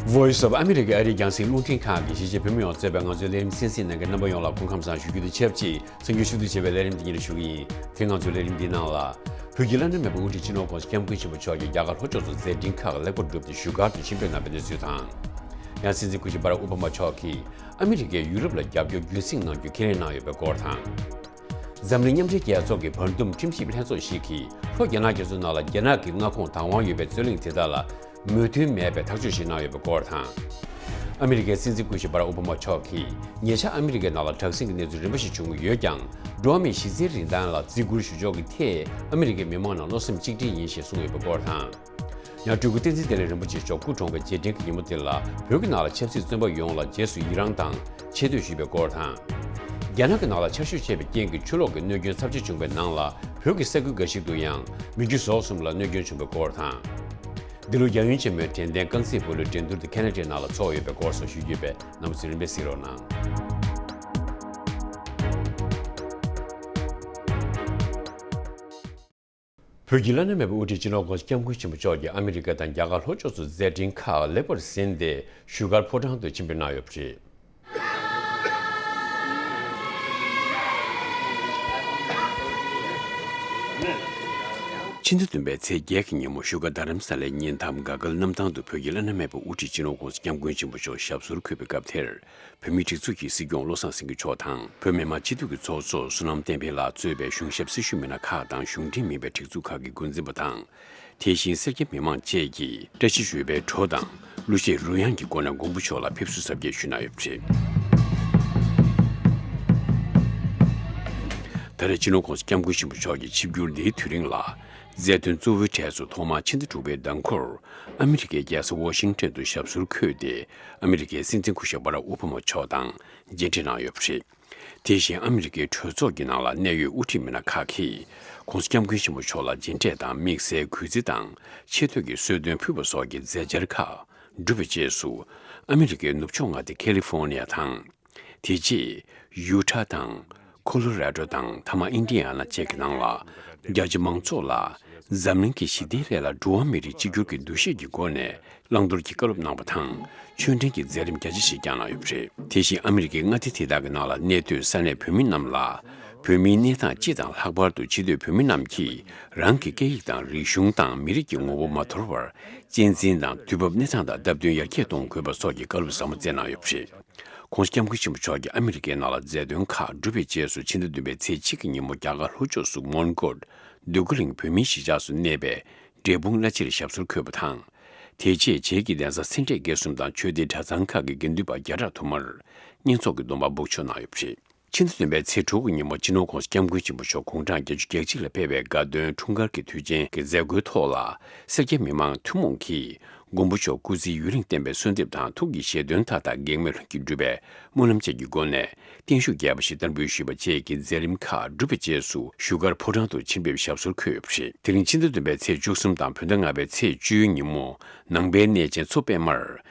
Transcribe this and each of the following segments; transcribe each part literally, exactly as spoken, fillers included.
Voice of America ཨ་རིའི་རྒྱང་སྲིང་རླུང་འཕྲིན་ཁང་གི་གཞིས་བྱེས་བོད་མི་ཡོངས་གཙོས་པའི་ང་ཚོའི་ལས་རིམ་གསན་གཟིགས་གནང་མཁན་རྣམ་པ་ཡོངས་ལ་སྐུ་ཁམས་བཟང་ཞུ་རྒྱུ་དང་ཆབས་ཅིག་གསར་འགྱུར་ཞུ་གཏུག་བྱེད་པའི་ལས་རིམ་འདི་ཉིད་ཞུ་གི་ཡིན། དེ་ང་ཚོའི་ལས་རིམ་འདིའི་ནང་ལ། བོད་ཀྱི་བླ་ན་མེད་པའི་དབུ་ཁྲིད་སྤྱི་ནོར་༸གོང་ས་༸སྐྱབས་མགོན་ཆེན་པོ་མཆོག་གིས་རྒྱ་གར་ལྷོ་ཕྱོགས་སུ་མཛད་འཕྲིན་ཁག་ལེགས་པར་བསྒྲུབས་ཏེ་བཞུགས་སྒར་དུ་ཕྱིར་འབུད་གནང་བའི་གནས་ཚུལ་དང་། ཡང་སྲིད་འཛིན་སྐུ་ཞབས་བྷ་རག་ཨོ་བྷ་མ་མཆོག་གིས་ཨ་མི་རི་ཀས་ཡུ་རོབ་ལ་རྒྱབ་སྐྱོར་རྒྱུན་སྲིང་གནང་རྒྱུ་ཁས་ལེན་གནང་ཡོད་པའི་སྐོར་དང་། འཛམ་གླིང་མཉམ་འབྲེལ་རྒྱལ་ཚོགས་ཀྱི་བར་འདུམ་ཁྲིམས་ཞིབ་ལྷན་ཚོགས་ཤིག་གིས་ལྷོ་རྒྱ་ནག་རྒྱ་མཚོའི་ནང་ལ་རྒྱ་ནག་གི་མངའ་ཁོངས་བདག་དབང་ཡོད་པའི་རྩོད་གླེང་དེ་དག་ལ་མོས་མཐུན་མེད་པའི་ཐག་གཅོད་ཞིག་གནང་ཡོད་པའི་སྐོར་དང་། ཨ་མི་རི་ཀའི་སྲིད་འཛིན་སྐུ་ཞབས་བྷ་རག་ཨོ་བྷ་མ་མཆོག་གིས་ཉེ་ཆར་ཨ་མི་རི་ཀའི་ནང་ལ་དྲག་ཟིང་གི་གནས་ཚུལ་རིམ་པ་ཞིག་བྱུང་གི་ཡོད་ཀྱང་། འགྲོ་བ་མིའི་གཞི་རྩའི་རིན་ཐང་ལ་བརྩི་བཀུར་ཞུ་ཕྱོགས་ཀྱི་ཐད་ཨ་མི་རི་ཀའི་མི་མང་ནང་བློ་སེམས་གཅིག་སྒྲིལ་ཡིན་ཞེས་གསུངས་ཡོད་པའི་སྐོར་དང་། ཡང་སྤྲུལ་སྐུ་བསྟན་འཛིན་བདེ་ལེགས་རིན་པོ་ཆེ་མཆོག་སྐུ་གྲོངས་པའི་རྗེས་དྲན་གྱི་ཉིན་མོ་དེ་ལ་བོད་ཀྱི་ནང་ལ་ཆབ་སྲིད་བཙོན་པ་ཡོངས་ལ་རྗེས་སུ་ཡི་རང་དང་ཆེ་བསྟོད་ཞུས་པའི་སྐོར་དང་། རྒྱ་ནག་གི་ནང་ལ་ཆར་ཞོད་ཆེ་བའི་རྐྱེན་གྱིས་ཆུ་ལོག་གི་གནོད་སྐྱོན་ཚབས་ཆེ་བྱུང་བའི་ནང་ལ་བོད་ཀྱི་ས་ཁུལ་འགའ་ཞིག་ཏུ་ཡང་མི་རྒྱུ་ཟོག་གསུམ་ལ་གནོད་སྐྱོན་བྱུང་བའི་སྐོར་དང་། འདི་ལོ་རྒྱལ་ཡོངས་ཆེན་མོའི་དྲན་རྟེན་རྐང་རྩེད་སྤོ་ལོའི་འགྲན་བསྡུར་དེ་ཁེ་ན་ཌའི་ནང་ལ་འཚོགས་ཡོད་པའི་སྐོར་སོགས་ཞུ་རྒྱུ་ཡོད་པས་རྣམ་པ་ཚོས་རིམ་པས་གཟིགས་རོགས་གནང་། བོད་ཀྱི་བླ་ན་མེད་པའི་དབུ་ཁྲིད་སྤྱི་ནོར་༸གོང་ས་༸སྐྱབས་མགོན་ཆེན་པོ་མཆོག་གིས་ཨ་མི་རི་ཀ་དང་རྒྱ་གར་ལྷོ་ཕྱོགས་སུ་མཛད་འཕྲིན་ཁག་ལེགས་པར་ཟིན་ཏེ་བཞུགས་སྒར་ཕོ་བྲང་དུ་ཕྱིར་འབུད་གནང་ཡོད་པ་རེད། ཕྱི་ཟླ་བདུན་པའི་ཚེས་བརྒྱད་ཀྱི་ཉིན་མོ་བཞུགས་སྒར་རྡ་རམ་ས་ལའི་ཉེ་འགྲམ་ག་གྷལ་གནམ་ཐང་དུ་བོད་ཀྱི་བླ་ན་མེད་པའི་དབུ་ཁྲིད་སྤྱི་ནོར་༸གོང་ས་༸སྐྱབས་མགོན་ཆེན་པོ་མཆོག་ཞབས་སོར་འཁོད་པའི་སྐབས་དེར། བོད་མིའི་སྒྲིག་འཛུགས་ཀྱི་སྲིད་སྐྱོང་བློ་བཟང་སེང་གེ་མཆོག་དང་བོད་མི་མང་སྤྱི་འཐུས་ཀྱི་ཚོགས་གཙོ་བསོད་ནམས་བསྟན་འཕེལ་ལགས་གཙོས་པའི་གཞུང་ཞབས་སྲི་ཞུ་མི་སྣ་ཁག་དང་གཞུང་འབྲེལ་མིན་པའི་སྒྲིག་འཛུགས་ཁག་གི་འགོ་འཛིན་པ་དང་། དེ་བཞིན་སེར་སྐྱ་མི་མང་བཅས་ཀྱིས་བཀྲ་ཤིས་ཞུ་བའི་བྲོ་དང་གླུ་གཞས་རོལ་དབྱངས་ཀྱི་སྒོ་ནས་མགོན་པོ་མཆོག་ལ་ཕེབས་བསུ་གཟབ་རྒྱས་ཞུས་གནང་ཡོད་པ་རེད། ད་རེས་སྤྱི་ནོར་༸གོང་ས་༸སྐྱབས་མགོན་ཆེན་པོ་མཆོག་གིས་ཆིབས་བསྒྱུར་འདིའི་དུས་རིང་ལ། མཛད་དོན་གཙོ་བོའི་གྲས་སུ་ཐོག་མར་ཕྱི་ཟླ་དྲུག་པའི་ཟླ་འགོར་ཨ་མི་རི་ཀའི་རྒྱལ་ས་ཝ་ཤིང་ཊོན་དུ་ཞབས་སོར་འཁོད་དེ། ཨ་མི་རི་ཀའི་སྲིད་འཛིན་སྐུ་ཞབས་བྷ་རག་ཨོ་བྷ་མ་མཆོག་དང་མཇལ་འཕྲད་གནང་ཡོད་པ་རེད། དེ་བཞིན་ཨ་མི་རི་ཀའི་གྲོས་ཚོགས་ཀྱི་ནང་ལ་གནད་ཡོད་དབུ་ཁྲིད་མི་སྣ་ཁག་གིས་༸གོང་ས་༸སྐྱབས་མགོན་ཆེན་པོ་མཆོག་ལ་མཇལ་འཕྲད་དང་དམིགས་བསལ་གུས་བརྩི་དང་ཆེ་བསྟོད་ཀྱི་གསོལ་སྟོན་ཕུལ་བ་སོགས་ཀྱི་མཛད་འཆར་ཁག་གྲུབ་པའི་རྗེས་སུ། ཨ་མི་རི་ཀའི་ནུབ་ཕྱོགས་མངའ་སྡེ་ཁ་ལི་ཧྥོར་ནི་ཡ་དང་། དེ་རྗེས་ཡུ་ཊ་དང་། ཁོ་ལོ་ར་ཌོ་དང་མཐའ་མ་ཨིན་ཌི་ཡ་ན་བཅས་ཀྱི་ནང་ལ། རྒྱ་ཆེ་མང་ཚོགས་ལ་འཛམ་གླིང་གི་ཞི་བདེའི་སླད་ལ་འགྲོ་བ་མིའི་རིགས་གཅིག་གྱུར་གྱི་འདུ་ཤེས་ཀྱི་སྒོ་ནས་བླང་དོར་གྱི་བཀའ་སློབ་གནང་བ་དང་། ཆོས་འབྲེལ་གྱི་མཛད་རིམ་རྒྱ་ཆེ་ཞིག་བསྐྱངས་གནང་ཡོད་པ་རེད། དེ་བཞིན་ཨ་མི་རི་ཀའི་མངའ་སྡེ་དེ་དག་གི་ནང་ལ་གནས་སྡོད་ས་གནས་བོད་མི་རྣམས་ལ། བོད་མིའི་གནས་སྟངས་སྤྱི་དང་ལྷག་པར་དུ་ཕྱི་སྡོད་བོད་མི་རྣམས་ཀྱིས་རང་གི་སྐད་ཡིག་དང་རིག་གཞུང་དང་མི་རིགས་ཀྱི་ངོ་བོ་མ་དོར་བར། གཅེས་འཛིན་དང་དུས་བབ་གནས་སྟངས་དང་སྟབས་བསྟུན་ཡར་རྒྱས་གཏོང་དགོས་པ་སོགས་ཀྱི་བཀའ་སློབ་ཟབ་མོ་སྩལ་གནང་ཡོད་པ་རེད། ༸གོང་ས་༸སྐྱབས་མགོན་ཆེན་པོ་མཆོག་གིས་ཨ་མི་རི་ཀའི་ནང་ལ་མཛད་དོན་ཁག་གྲུབ་པའི་རྗེས་སུ་ཕྱི་ཟླ་བདུན་པའི་ཚེས་གཅིག་གི་ཉིན་མོ་རྒྱ་གར་ལྷོ་ཕྱོགས་སུ་མོན་གྷོར་འདོད་རྒུ་གླིང་བོད་མིའི་གཞིས་ཆགས་སུ་གནས་པའི་འབྲས་སྤུངས་བླ་སྤྱིར་ཞབས་སོར་འཁོད་པ་དང་། དེ་རྗེས་བྱེས་ཀྱི་གདན་ས་སེ་འབྲས་དགེ་གསུམ་དང་ཆོས་སྡེ་གྲྭ་ཚང་ཁག་གི་དགེ་འདུན་པ་བརྒྱ་ཕྲག་དུ་མར་བསྙེན་ཚོགས་ཀྱི་སྡོམ་པ་འབུལ་ཆོག་གནང་ཡོད་པ་རེད། ཕྱི་ཟླ་བདུན་པའི་ཚེས་དྲུག་གི་ཉིན་མོ་སྤྱི་ནོར་༸གོང་ས་༸སྐྱབས་མགོན་ཆེན་པོ་མཆོག་དགུང་གྲངས་བརྒྱད་ཅུ་གྱ་གཅིག་ལ་ཕེབས་པའི་དགའ་སྟོན་འཁྲུངས་སྐར་གྱི་དུས་ཆེན་གྱི་མཛད་སྒོའི་ཐོག་ལ། སེར་སྐྱ་མི་མང་ཐུན་མོང་གིས་མགོན་པོ་མཆོག་སྐུ་ཚེ་ཡུན་རིང་བརྟན་པའི་གསོལ་འདེབས་དང་ཐུགས་ཀྱི་བཞེད་དོན་མཐའ་དག་གེགས་མེད་ལྷུན་གྱིས་འགྲུབ་པའི་སྨོན་ལམ་བཅས་ཀྱི་སྒོ་ནས་བརྟན་བཞུགས་རྒྱས་པ་ཞིག་བསྟར་འབུལ་ཞུས་པ་བཅས་ཀྱི་མཛད་རིམ་ཁག་གྲུབ་པའི་རྗེས་སུ་བཞུགས་སྒར་ཕོ་བྲང་དུ་ཕྱིར་འབུད་ཞབས་སོར་འཁོད་ཡོད་པ་རེད། དེ་རིང་ཕྱི་ཟླ་བདུན་པའི་ཚེས་བཅུ་གསུམ་དང་བོད་ཟླ་ལྔ་པའི་ཚེས་བཅུའི་ཉིན་མོ་ནང་པའི་གནས་ཆེན་མཚོ་པད་མར།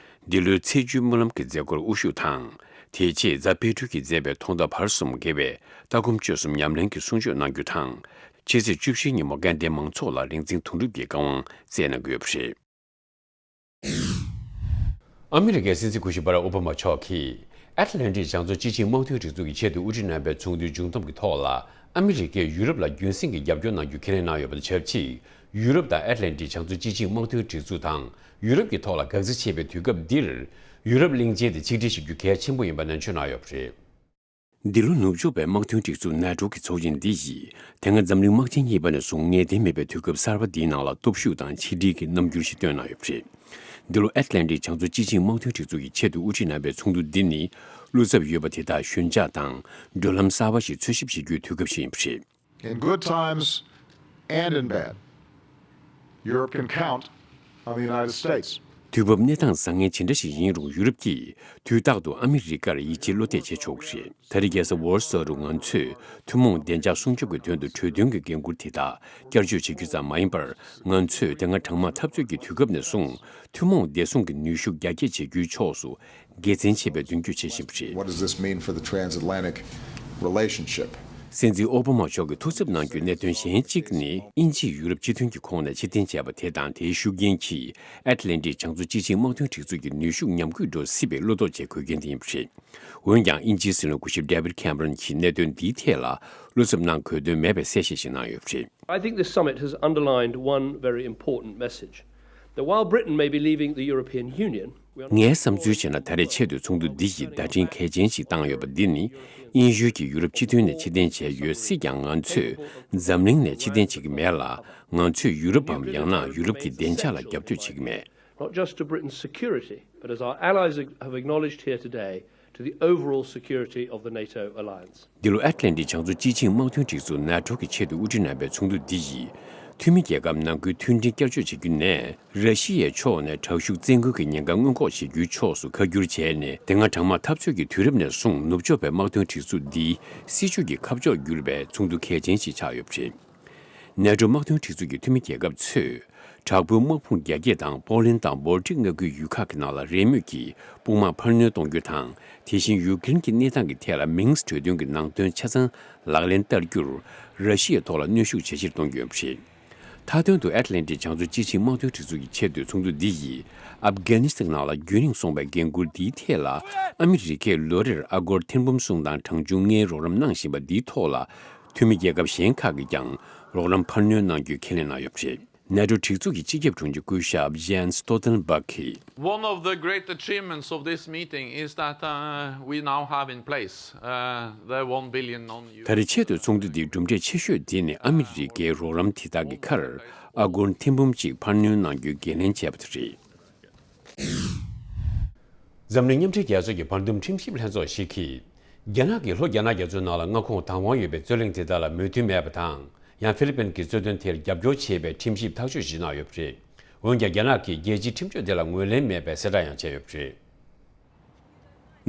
འདི་ལོའི་ཚེས་བཅུའི་སྨོན་ལམ་གྱི་མཛད་སྒོར་དབུ་བཞུགས་དང་། དེ་རྗེས་རྫ་དཔལ་སྤྲུལ་གྱིས་མཛད་པའི་ཐོག་མཐའ་བར་གསུམ་དགེ་བའི་ལྟ་སྒོམ་སྤྱོད་གསུམ་ཉམས་ལེན་གྱི་གསུང་ཆོས་གནང་རྒྱུ་དང་། ཕྱི་ཚེས་བཅུ་བཞིའི་ཉིན་མོ་སྐལ་ལྡན་མང་ཚོགས་ལ་རིག་འཛིན་དོན་གྲུབ་ཀྱི་བཀའ་དབང་སྩལ་གནང་གི་ཡོད་པ་རེད། ཨ་མི་རི་ཀའི་སྲིད་འཛིན་སྐུ་ཞབས་བྷ་རག་ཨོ་བྷ་མ་མཆོག་གིས་ཨེཊ་ལན་ཊིག་བྱང་མཚོ་སྤྱི་ཆིངས་དམངས་དོན་སྒྲིག་འཛུགས་ཀྱི་ཆེད་དུ་དབུ་ཁྲིད་རྣམ་པའི་ཚོགས་འདུའི་མཇུག་བསྡོམས་ཀྱི་ཐོག་ལ། ཨ་མི་རི་ཀས་ཡུ་རོབ་ལ་རྒྱུན་སྲིང་གི་རྒྱབ་སྐྱོར་གནང་རྒྱུ་ཁས་ལེན་གནང་ཡོད་པ་དང་ཆབས་ཅིག་ཡུ་རོབ་དང་ཨེཊ་ལན་ཊིག་བྱང་མཚོ་སྤྱི་ཆིངས་དམངས་དོན་སྒྲིག་འཛུགས་དང་ཡུ་རོབ་ཀྱི་ཐོག་ལ་འགག་རྩ་ཆེ་བའི་དུས་སྐབས་འདིར། ཡུ་རོབ་གླིང་ཆེན་དེ་ཆིག་སྒྲིལ་བྱེད་རྒྱུ་གལ་ཆེན་པོ་ཡིན་པ་ནན་བརྗོད་གནང་ཡོད་པ་རེད། འདི་ལོ་ནུབ་ཕྱོགས་པའི་དམག་དོན་སྒྲིག་འཛུགས་ནེ་ཊོ་གི་ཚོགས་ཆེན་འདི་ཡིས་དེ་སྔ་འཛམ་གླིང་དམག་ཆེན་གཉིས་པ་ནས་བཟུང་ངེས་གཏན་མེད་པའི་དུས་སྐབས་གསར་པ་འདིའི་ནང་ལ་སྟོབས་ཤུགས་དང་ཆིག་སྒྲིལ་གྱི་རྣམ་འགྱུར་ཞིག་བཏོན་གནང་ཡོད་པ་རེད། འདི་ལོ་ཨེཊ་ལན་ཊིག་བྱང་མཚོ་སྤྱི་ཆིངས་དམངས་དོན་སྒྲིག་འཛུགས་ཀྱི་ཆེད་དུ་དབུ་ཁྲིད་གནང་བའི་ཚོགས་འདུ་འདི་ནི་བློ་འཚབ་ཡོད་པ་དེ་དག་ཞོད་འཇགས་དང་བགྲོད་ལམ་གསར་པ་ཞིག་འཚོལ་ཞིབ་བྱེད་རྒྱུའི་དུས་སྐབས་ཤིག་ཡིན་པ་རེད། In good times and in bad, Europe can count on the United States. དུས་བབ་གནས་སྟངས་བཟང་ངན་ཇི་འདྲ་ཞིག་ཡིན་རུང་ཡུ་རོབ་ཀྱིས་དུས་རྟག་ཏུ་ཨ་མི་རི་ཀར་ཡིད་ཆེས་བློ་གཏད་བྱེད་ཆོག་གི་རེད། ད་རེས་རྒྱལ་ས་ཝར་སོ་རུ་ང་ཚོས་ཐུན་མོང་བདེ་འཇགས་སྲུང་སྐྱོབ་ཀྱི་དོན་དུ་གྲོས་མཐུན་གྱི་འགན་འཁུར་དེ་དག་བསྐྱར་བཅོས་བྱེད་རྒྱུ་ཙམ་མ་ཡིན་པར། ང་ཚོས་དེ་སྔ་གྲང་དམག་འཐབ་རྩོད་ཀྱི་དུས་སྐབས་ནས་བཟུང་ཐུན་མོང་བདེ་སྲུང་གི་ནུས་ཤུགས་རྒྱ་སྐྱེད་བྱེད་རྒྱུའི་ཕྱོགས་སུ་དགེ་མཚན་ཆེ་བའི་མདུན་སྐྱོད་བྱེད་བཞིན་པ་རེད། What does this mean for the transatlantic relationship? སྲིད་འཛིན་ཨོ་བྷ་མ་མཆོག་གིས་ཐུགས་འཚབ་གནང་རྒྱུའི་གནད་དོན་གཞན་གཅིག་ནི། དབྱིན་ཇིས་ཡུ་རོབ་སྤྱི་མཐུན་གྱི་ཁོངས་ནས་ཕྱིར་འཐེན་བྱས་པ་དེ་དང་། དེའི་ཤུགས་རྐྱེན་གྱིས་ཨེཊ་ལན་ཊིག་བྱང་མཚོ་སྤྱི་ཆིངས་དམག་དོན་སྒྲིག་འཛུགས་ཀྱི་ནུས་ཤུགས་ཉམས་རྒུད་འགྲོ་སྲིད་པའི་བློ་དོགས་བཅས་འཁོད་རྐྱེན་དེ་ཡིན་པ་རེད། འོན་ཀྱང་། དབྱིན་ཇིའི་སྲིད་བློན་སྐུ་ཞབས་David Cameron གྱིས་གནད་དོན་འདིའི་ཐད་ལ་བློ་འཚབ་གནང་དགོས་དོན་མེད་པའི་གསལ་བཤད་ཞིག་གནང་ཡོད་པ་རེད། I think this summit has underlined one very important message, that while Britain may be leaving the European Union, we are not ངའི་བསམ་ཚུལ་བྱས་ན། ད་རེས་ཆེས་མཐོའི་ཚོགས་འདུ་འདི་ཡིས་བརྡ་འཕྲིན་གལ་ཆེན་ཞིག་བཏང་ཡོད་པ་འདི་ནི། དབྱིན་ཡུལ་གྱིས་ཡུ་རོབ་སྤྱི་མཐུན་ནས་ཕྱིར་འཐེན་བྱས་ཡོད་སྲིད་ཀྱང་། ང་ཚོས་འཛམ་གླིང་ནས་ཕྱིར་འཐེན་བྱེད་ཀྱི་མེད་ལ། ང་ཚོས་ཡུ་རོབ་བམ། ཡང་ན་ཡུ་རོབ་ཀྱི་བདེ་འཇགས་ལ་རྒྱབ་སྐྱོར་བྱེད་ཀྱི་མེད། Not just to Britain's security, but as our allies have acknowledged here today, to the overall security of the NATO alliance. འདི་ལོ་ཨེཊ་ལན་ཊིག་བྱང་མཚོ་སྤྱི་ཆིངས་དམག་དོན་སྒྲིག་འཛུགས་ནེ་ཊོ་གི་ཆེད་དུ་དབུ་ཁྲིད་གནང་བའི་ཚོགས་འདུ་འདི་ཡིས། འཐུས་མི་རྒྱལ་ཁབ་ནང་ཁུལ་མཐུན་སྒྲིལ་བསྐྱར་བཅོས་བྱེད་རྒྱུ་ནས། ར་ཤི་ཡའི་ཕྱོགས་ནས་དྲག་ཤུགས་བཙན་སྐུལ་གྱི་ཉེན་ཁ་སྔོན་འགོག་བྱེད་རྒྱུའི་ཕྱོགས་སུ་ཁ་བསྒྱུར་བྱས་ནས། དེ་སྔ་གྲང་དམག་འཐབ་རྩོད་ཀྱི་དུས་རབས་ནས་བཟུང་ནུབ་ཕྱོགས་པའི་དམག་དོན་སྒྲིག་འཛུགས་འདིའི་སྲིད་བྱུས་ཀྱི་ཁ་ཕྱོགས་བསྒྱུར་བའི་ཚོགས་འདུ་གལ་ཆེན་ཞིག་ཆགས་ཡོད་པ་རེད། ནེ་ཊོ་དམག་དོན་སྒྲིག་འཛུགས་ཀྱི་འཐུས་མི་རྒྱལ་ཁབ་ཚོས། དྲག་པོའི་དམག་དཔུང་རྒྱ་སྐྱེད་དང་པོ་ལན་དང་བོལ་ཊིག་མངའ་ཁུལ་ཡུལ་ཁག་གི་ནང་ལ་རེས་མོས་ཀྱིས་དཔུང་དམག་འཕར་སྣོན་གཏོང་རྒྱུ་དང་། དེ་བཞིན་ཡུ་ཀེ་རེན་གྱི་གནས་སྟངས་ཀྱི་ཐད་ལ་མིན་སི་གྲོས་མཐུན་གྱི་ནང་དོན་ཆ་ཚང་ལག་ལེན་བསྟར་རྒྱུར། ར་ཤི་ཡའི་ཐོག་ལ་གནོན་ཤུགས་ཇེ་ཆེར་གཏོང་རྒྱུ་ཡིན་པ་རེད། མཐའ་དོན་དུ་ཨེཊ་ལན་ཊིག་བྱང་མཚོ་སྤྱི་ཆིངས་དམག་དོན་སྒྲིག་འཛུགས་ཀྱི་ཆེད་དུ་ཚོགས་འདུ་འདི་ཡིས། ཨབ་གྷ་ནི་སི་ཐན་ནང་ལ་རྒྱུན་རིང་སོང་བའི་འགན་འཁུར་འདིའི་ཐད་ལ། ཨ་མི་རི་ཀས་ལོ་རེར་ཨ་སྒོར་ཐེར་འབུམ་གསུམ་དང་གྲངས་ཆུང་ལྔའི་རོགས་རམ་གནང་བཞིན་པ་འདིའི་ཐོག་ལ། འཐུས་མི་རྒྱལ་ཁབ་གཞན་ཁག་གིས་ཀྱང་རོགས་རམ་འཕར་སྣོན་གནང་རྒྱུའི་ཁས་ལེན་གནང་ཡོད་པ་རེད། ནེ་ཊོ་སྒྲིག་འཛུགས་ཀྱི་སྤྱི་ཁྱབ་དྲུང་ཆེ་སྐུ་ཞབས་Jens Stoltenberg གིས། One of the great achievements of this meeting is that, uh, we now have in place, uh, the one billion non-U S ད་རེས་ཆེད་དུ་ཚོགས་འདུ་འདིའི་གྲུབ་འབྲས་ཆེ་ཤོས་དེ་ནི། ཨ་མི་རི་ཀའི་རོགས་རམ་དེ་དག་གི་ཁར་ཨ་སྒོར་ཐེར་འབུམ་གཅིག་འཕར་སྣོན་གནང་རྒྱུའི་འགན་ལེན་བྱས་པ་དེ་རེད། འཛམ་གླིང་མཉམ་འབྲེལ་རྒྱལ་ཚོགས་ཀྱི་བར་འདུམ་ཁྲིམས་ཞིབ་ལྷན་ཚོགས་ཤིག་གིས། རྒྱ་ནག་གིས་ལྷོ་རྒྱ་ནག་རྒྱ་མཚོའི་ནང་ལ་མངའ་ཁོངས་བདག་དབང་ཡོད་པའི་རྩོད་གླེང་དེ་དག་ལ་མོས་མཐུན་མེད་པ་དང་། ཡང་ཧྥི་ལི་པིན་གྱི་རྩོད་དོན་དེར་རྒྱབ་སྐྱོར་བྱེད་པའི་ཁྲིམས་ཞིབ་ཐག་གཅོད་ཞིག་གནང་ཡོད་པ་རེད། འོན་ཀྱང་། རྒྱ་ནག་གིས་རྒྱལ་སྤྱིའི་ཁྲིམས་གཅོད་དེ་ལ་ངོས་ལེན་མེད་པའི་གསལ་བསྒྲགས་ཡང་བྱས་ཡོད་པ་རེད།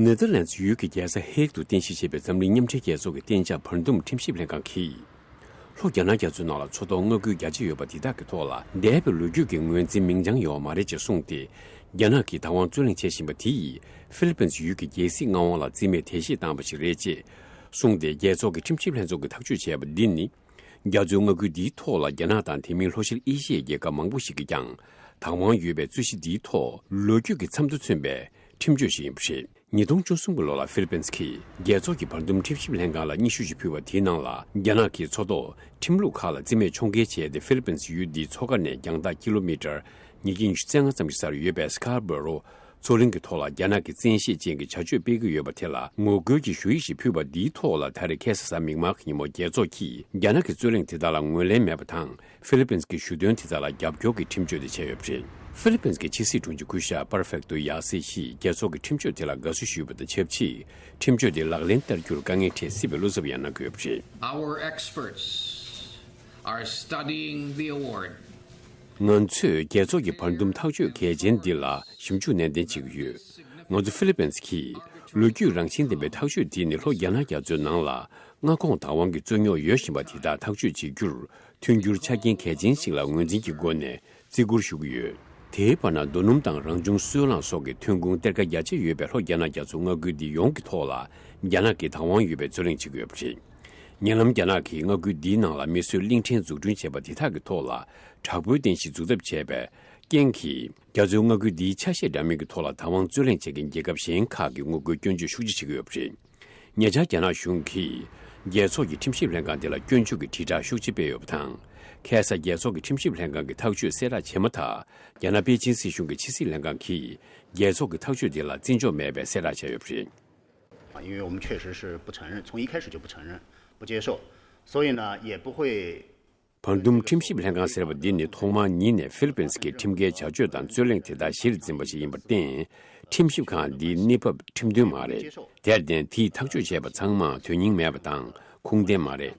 ནེ་ཐར་ལན་ཛི་ཡུལ་གྱི་རྒྱལ་ས་ཧེག་ཏུ་རྟེན་གཞི་བྱས་པའི་འཛམ་གླིང་མཉམ་འབྲེལ་རྒྱལ་ཚོགས་ཀྱི་གཏན་འཇགས་བར་འདུམ་ཁྲིམས་ཞིབ་ལྷན་ཁང་གིས། ལྷོ་རྒྱ་ནག་རྒྱ་མཚོའི་ནང་ལ་མཚོ་ཐོག་མངའ་ཁུལ་རྒྱ་ཆེ་ཡོད་པ་དེ་དག་གི་ཐོག་ལ། འདས་པའི་ལོ་རྒྱུས་ཀྱི་ངོས་འཛིན་མིང་རྐྱང་ཡོད་མ་རེད་ཅེས་གསུངས་ཏེ། རྒྱ་ནག་གིས་བདག་དབང་རྩོད་གླེང་བྱེད་བཞིན་པ་དེ་ཡིས་ཧྥི་ལི་པིན་ཡུལ་གྱི་རྒྱལ་སྲིད་མངའ་དབང་ལ་རྩིས་མེད་དལ་གཤིས་བཏང་བ་ཞིག་རེད་ཅེས་གསུངས་ཏེ། རྒྱལ་ཚོགས་ཀྱི་ཁྲིམས་ཞིབ་ལྷན་ཚོགས་ཀྱིས་ཐག་གཅོད་བྱས་པ་འདི་ནི། རྒྱ་མཚོའི་མངའ་ཁུལ་འདིའི་ཐོག་ལ་རྒྱ་ནག་དང་དེ་མིན་ལྷོ་ཤར་ཨེ་ཤི་ཡའི་རྒྱལ་ཁབ་མང་པོ་ཞིག་གིས་ཀྱང་བདག་དབང་ཡོད་པའི་རྩོད་གཞི་འདིའི་ཐོག་ལོ་རྒྱུས་ཀྱི་མཚམས་དང་མཚོན་པའི་ཁྲིམས་གཅོད་ཞིག་ཡིན་པ་རེད། ཉིས་སྟོང་བཅུ་གསུམ་གྱི་ལོ་ལ་ཧྥི་ལི་པིན་གྱིས་རྒྱལ་ཚོགས་ཀྱི་བར་འདུམ་ཁྲིམས་ཞིབ་ལྷན་ཁང་ལ་སྙན་ཞུ་ཞིག་ཕུལ་བ་དེའི་ནང་ལ། རྒྱ་ནག་གིས་མཚོ་ཐོག་ཁྲིམས་ལུགས་ཁག་ལ་རྩིས་མེད་ཕྱོགས་འགལ་བྱས་ཏེ། ཧྥི་ལི་པིན་ཡུལ་འདིའི་མཚོ་ཁ་ནས་རྒྱང་ཐག་ཀི་ལོ་མི་ཊར་ཉིས་བརྒྱ་ཉི་ཤུ་རྩ་ལྔ་ཙམ་ཞིག་སར་ཡོད་པའི་སི་ཀར་བོ་རོ་མཚོ་གླིང་གི་ཐོག་ལ་རྒྱ་ནག་གིས་བཙན་ཤེད་ཅན་གྱི་བྱ་སྤྱོད་སྤེལ་གྱི་ཡོད་པ་དེ་ལ་ངོ་རྒོལ་གྱི་ཞུ་ཡིག་ཞིག་ཕུལ་བ་འདིའི་ཐོག་ལ། ད་རེས་ཁ་སང་གཟའ་མིག་དམར་གྱི་ཉིན་མོ་རྒྱལ་ཚོགས་ཀྱིས་རྒྱ་ནག་གི་རྩོད་གླེང་དེ་དག་ལ་ངོས་ལེན་མེད་པ་དང་། ཧྥི་ལི་པིན་གྱི་ཞུ་དོན་དེ་དག་ལ་རྒྱབ་སྐྱོར་གྱི་ཁྲིམས་གཅོད་དེ་བྱས་ཡོད་པ་རེད། ཧྥི་ལི་པིན་གྱི་ཕྱི་སྲིད་དྲུང་ཆེ་སྐུ་ཞབས་པར་ཕེག་ཏོ་ཡ་སི་ཡིས་རྒྱལ་ཚོགས་ཀྱི་ཁྲིམས་གཅོད་དེ་ལ་དགའ་བསུ་ཞུས་པ་དང་ཆབས་ཅིག་ཁྲིམས་གཅོད་དེ་ལག་ལེན་བསྟར་རྒྱུར་དཀའ་ངལ་འཕྲད་སྲིད་པའི་བློ་འཚབ་ཡང་གནང་གི་ཡོད་པ་རེད། Our experts are studying the award. ང་ཚོས་རྒྱལ་ཚོགས་ཀྱི་བར་འདུམ་ཐག་གཅོད་གལ་ཆེན་འདི་ལ་ཞིབ་འཇུག་ནན་ཏན་བྱེད་ཀྱི་ཡོད། ང་ཚོ་ཧྥི་ལི་པིན་གྱིས་ལོ་རྒྱུས་རང་བཞིན་ལྡན་པའི་ཐག་གཅོད་འདི་ནི་ལྷོ་རྒྱ་ནག་རྒྱ་མཚོའི་ནང་ལ་མངའ་ཁོངས་བདག་དབང་གི་རྩོད་རྙོག་ཡོད་བཞིན་པ་དེ་དག་ཐག་གཅོད་བྱེད་རྒྱུར། མཐུན་འགྱུར་ཆ་རྐྱེན་གལ་ཆེན་ཞིག་ལ་ངོས་འཛིན་གྱི་སྒོ་ནས་བརྩི་བཀུར་ཞུ་གི་ཡོད། དེའི་བར་ན། རྡོ་སྣུམ་དང་རང་བྱུང་སོལ་རླངས་སོགས་ཀྱི་ཐོན་ཁུངས་གཏེར་ཁ་རྒྱ་ཆེ་ཡོད་པའི་ལྷོ་རྒྱ་ནག་རྒྱ་མཚོ་མངའ་ཁུལ་འདི་ཡོངས་ཀྱི་ཐོག་ལ་རྒྱ་ནག་གིས་བདག་དབང་ཡོད་པའི་རྩོད་གླེང་བྱེད་ཀྱི་ཡོད་པ་རེད། ཉེ་ལམ་རྒྱ་ནག་གིས་མངའ་ཁུལ་འདིའི་ནང་ལ་མེ་གསོད་གླིང་ཕྲན་འཛུགས་སྐྲུན་བྱས་པ་དེ་དག་གི་ཐོག་ལ་དྲག་པོའི་རྟེན་གཞི་འཛུགས་ཐབས་བྱས་པའི་རྐྱེན་གྱིས། རྒྱ་མཚོའི་མངའ་ཁུལ་འདིའི་ཆ་ཤས་འདྲ་མིན་གྱི་ཐོག་ལ་བདག་དབང་རྩོད་གླེང་བྱེད་མཁན་རྒྱལ་ཁབ་གཞན་ཁག་གིས་ངོ་རྒོལ་སྐྱོན་བརྗོད་ཤུགས་ཆེ་བྱེད་ཀྱི་ཡོད་པ་རེད། ཉེ་ཆར་རྒྱ་ནག་གཞུང་གིས་རྒྱལ་ཚོགས་ཀྱི་ཁྲིམས་ཞིབ་ལྷན་ཁང་དེ་ལ་སྐྱོན་བརྗོད་ཀྱི་དྲིལ་བསྒྲགས་ཤུགས་ཆེ་སྤེལ་ཡོད་པ་དང་། ཁ་སང་རྒྱལ་ཚོགས་ཀྱི་ཁྲིམས་ཞིབ་ལྷན་ཁང་གི་ཐག་གཅོད་གསལ་བསྒྲགས་བྱས་མ་ཐག་རྒྱ་ནག་པེ་ཅིན་སྲིད་གཞུང་གི་ཕྱི་སྲིད་ལྷན་ཁང་གིས་རྒྱལ་ཚོགས་ཀྱི་ཐག་གཅོད་དེ་ལ་བརྩི་འཇོག་མེད་པའི་གསལ་བསྒྲགས་བྱས་ཡོད་པ་རེད། 啊，因为我们确实是不承认，从一开始就不承认，不接受，所以呢，也不会 བར་འདུམ་ཁྲིམས་ཞིབ་ལྷན་ཁང་ཟེར་བ་འདི་ནི་ཐོག་མར་ཉིད་ནས་ཧྥི་ལི་པིན་གྱི་ཁྲིམས་འགལ་བྱ་སྤྱོད་དང་རྩོད་གླེང་དེ་དག་གཞིར་འཛིན་པ་ཞིག་ཡིན་པར་བརྟེན། ཁྲིམས་ཞིབ་ཁང་འདིའི་གནས་བབ་ཁྲིམས་མཐུན་མ་རེད། དེར་བརྟེན། དེས་ཐག་གཅོད་བྱས་པ་ཚང་མ་དོན་སྙིང་མེད་པ་དང་ཁུངས་ལྡན་མ་རེད།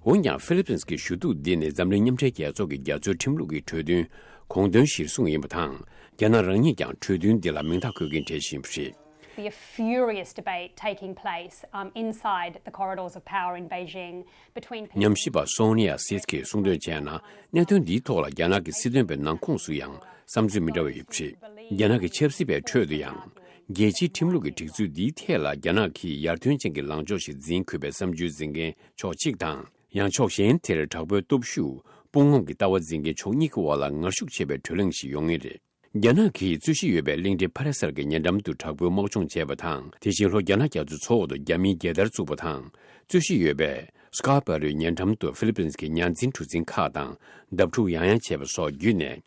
འོན་ཀྱང་། ཧྥི་ལི་པིན་གྱི་ཞུ་གཏུག་འདི་ནི་འཛམ་གླིང་མཉམ་འབྲེལ་རྒྱལ་ཚོགས་ཀྱི་རྒྱ་མཚོའི་ཁྲིམས་ལུགས་ཀྱི་གྲོས་མཐུན་གོང་དོན་གཞིར་བཟུང་ཡིན་པ་དང་། རྒྱ་ནག་རང་ཉིད་ཀྱང་གྲོས་མཐུན་འདི་ལ་མིང་རྟགས་འཁོད་མཁན་གྲས་ཤིག་ཡིན་པ་རེད། Be a furious debate taking place, um, inside the corridors of power in Beijing between people. ཉམས་ཞིབ་པ་སོ་ནི་ཡ་སིད་ཀྱིས་གསུངས་དོན་བྱས་ན། གནད་དོན་འདིའི་ཐོག་ལ་རྒྱ་ནག་གི་སྲིད་དོན་པའི་ནང་ཁོངས་སུ་ཡང་བསམ་ཚུལ་མི་འདྲ་བ་ཡོད་པ་རེད། རྒྱ་ནག་གི་ཆབ་སྲིད་པའི་ཁྲོད་དུ་ཡང་ རྒྱལ་སྤྱིའི་ཁྲིམས་ལུགས་ཀྱི་སྒྲིག་འཛུགས་འདིའི་ཐད་ལ་རྒྱ་ནག་གིས་ཡར་ཐོན་ཅན་གྱི་ལངས་ཕྱོགས་ཤིག་འཛིན་དགོས་པའི་བསམ་ཚུལ་འཛིན་མཁན་ཕྱོགས་གཅིག་དང་། ཡང་ཕྱོགས་གཞན་དེར་དྲག་པོའི་སྟོབས་ཤུགས་དཔུང་ངམ་གྱི་ལྟ་བ་འཛིན་མཁན་ཕྱོགས་གཉིས་ཀྱི་དབར་ལ་ངར་ཤུགས་ཆེ་བའི་གྲོས་གླེང་ཞིག་ཡོང་ངེས་རེད། རྒྱ་ནག་གིས་རྩོད་གཞི་ཡོད་པའི་གླིང་ཕྲན་ཕ་ར་སལ་གྱི་ཉེ་འགྲམ་དུ་དྲག་པོའི་དམག་སྦྱོང་བྱས་པ་དང་། དེ་བཞིན་ལྷོ་རྒྱ་ནག་རྒྱ་མཚོའི་མཚོ་འོག་ཏུ་རྒྱ་མིའི་རྒྱལ་དར་བཙུགས་པ་དང་། རྩོད་གཞི་ཡོད་པའི་སྐར་པ་རུའི་ཉེ་འགྲམ་དུ་ཧྥི་ལི་པིན་གྱི་ཉ་འཛིན་གྲུ་འཛིན་ཁག་དང་འདབ་འཁྲུག་ཡང་ཡང་བྱས་པ་སོགས་བརྒྱུད་ནས།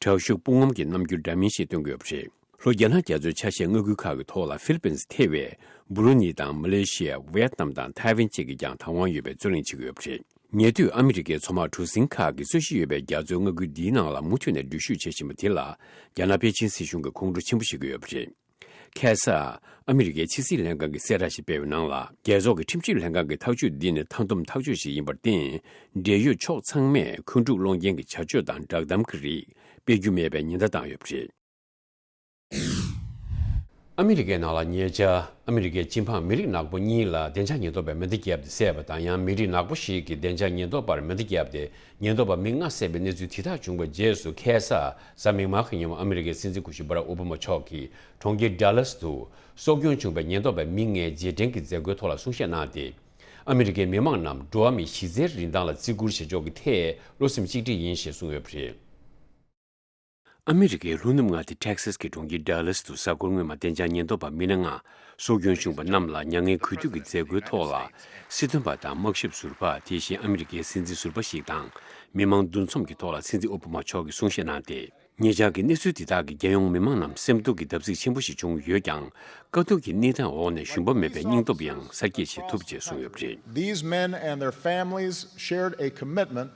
དྲག་ཤུགས་དཔུང་ངམ་གྱི་རྣམ་འགྱུར་འདྲ་མིན་ཞིག་སྟོན་གྱི་ཡོད་པ་རེད། ལྷོ་རྒྱ་ནག་རྒྱ་མཚོའི་ཆ་ཤས་མངའ་ཁུལ་ཁག་གི་ཐོག་ལ་ཧྥི་ལི་པིན་ཐེ་བའི་བུ་རུ་ནི་དང་མ་ལེ་ཤི་ཡ། ཝི་ཡེད་ནམ་དང་ཐའེ་ཝན་བཅས་ཀྱིས་ཀྱང་བདག་དབང་ཡོད་པའི་རྩོད་གླེང་བྱེད་ཀྱི་ཡོད་པ་རེད། ཉེ་དུས་ཨ་མི་རི་ཀའི་མཚོ་དམག་གྲུ་གཟིངས་ཁག་གིས་རྩོད་གཞི་ཡོད་པའི་རྒྱ་མཚོའི་མངའ་ཁུལ་འདིའི་ནང་ལ་མུ་མཐུད་ནས་འགྲུལ་བཞུད་བྱེད་བཞིན་པ་དེ་ལ། རྒྱ་ནག་པེ་ཅིན་སྲིད་གཞུང་གིས་ཁོང་ཁྲོ་ཆེན་པོ་བྱེད་ཀྱི་ཡོད་པ་རེད། ཁ་སང་ཨ་མི་རི་ཀའི་ཕྱི་སྲིད་ལྷན་ཁང་གིས་གསལ་བསྒྲགས་ཤིག་སྤེལ་བའི་ནང་ལ། རྒྱལ་ཚོགས་ཀྱི་ཁྲིམས་ཞིབ་ལྷན་ཁང་གི་ཐག་གཅོད་འདི་ནི་མཐའ་སྡོམ་ཐག་གཅོད་ཞིག་ཡིན་པར་བརྟེན། འབྲེལ་ཡོད་ཕྱོགས་ཚང་མས་འཁོན་འཁྲུག་སློང་རྐྱེན་གྱི་བྱ་སྤྱོད་དང་བསྒྲགས་གཏམ་གྱི་རིགས་སྤེལ་རྒྱུ་མེད་པའི་ཉེན་བརྡ་བཏང་ཡོད་པ་རེད། ཨ་མི་རི་ཀའི་ནང་ལ་ཉེ་ཆར་ཨ་མི་རི་ཀའི་སྤྱི་འབངས་མི་རིགས་ནག་པོ་གཉིས་ལ་བདེ་འཇགས་ཉེན་རྟོག་པས་མེ་མདའ་བརྒྱབ་སྟེ་བསད་པ་དང་། ཡང་མི་རིགས་ནག་པོ་ཞིག་གིས་བདེ་འཇགས་ཉེན་རྟོག་པར་མེ་མདའ་བརྒྱབ་སྟེ་ཉེན་རྟོག་པ་མི་ལྔ་བསད་པའི་གནས་ཚུལ་དེ་དག་བྱུང་བའི་རྗེས་སུ། ཁ་སང་གཟའ་མིག་དམར་གྱི་ཉིན་མོ་ཨ་མི་རི་ཀའི་སྲིད་འཛིན་སྐུ་ཞབས་སྦ་རག་ཨོ་བྷ་མ་མཆོག་གིས་གྲོང་ཁྱེར་ཌ་ལཱ་སི་དུ་སྲོག་སྐྱོན་བྱུང་བའི་ཉེན་རྟོག་པའི་མི་ལྔའི་རྗེས་དྲན་གྱི་མཛད་སྒོའི་ཐོག་ལ་གསུང་བཤད་གནང་སྟེ། ཨ་མི་རི་ཀའི་མི་མང་རྣམས་འགྲོ་བ་མིའི་གཞི་རྩའི་རིན་ཐང་ལ་བརྩི་བཀུར་བྱེད་ཕྱོགས་ཀྱི་ཐད་བློ་སེམས་གཅིག་སྒྲིལ་ཡིན་ཞེས་གསུངས་ཡོད་པ་རེད། ཨ་མི་རི་ཀའི་ལྷོ་ནུབ་མངའ་སྡེ་ཊེག་སཱས་ཀྱི་གྲོང་ཁྱེར་ཌ་ལཱ་སི་དུ་གཟའ་འཁོར་སྔོན་མ་བདེ་འཇགས་ཉེན་རྟོག་པ་མི་སྣ་ལྔ་སྲོག་སྐྱོན་བྱུང་བ་རྣམས་ལ་མྱ་ངན་གུས་འདུད་ཀྱི་མཛད་སྒོའི་ཐོག་ལ། སྲིད་དོན་པ་དང་དམག་ཞབས་ཟུར་པ། དེ་བཞིན་ཨ་མི་རི་ཀའི་སྲིད་འཛིན་ཟུར་པ་ཞིག་དང་། མི་མང་འདུ་འཛོམས་ཀྱི་ཐོག་ལ་སྲིད་འཛིན་ཨོ་བྷ་མ་མཆོག་གིས་གསུང་བཤད་གནང་སྟེ། ཉེ་ཆར་གྱི་གནས་ཚུལ་དེ་དག་གིས་རྒྱལ་ཡོངས་མི་མང་རྣམས་སེམས་སྡུག་གི་བརྡབ་གསིག་ཆེན་པོ་ཞིག་བྱུང་ཡོད་ཀྱང་། དཀའ་སྡུག་གི་གནས་སྟངས་འོག་ནས་ཞུམ་པ་མེད་པའི་སྙིང་སྟོབས་ཡང་གསར་སྐྱེད་བྱེད་ཐུབ་ཅེས་གསུངས་ཡོད་པ་རེད། These men and their families shared a commitment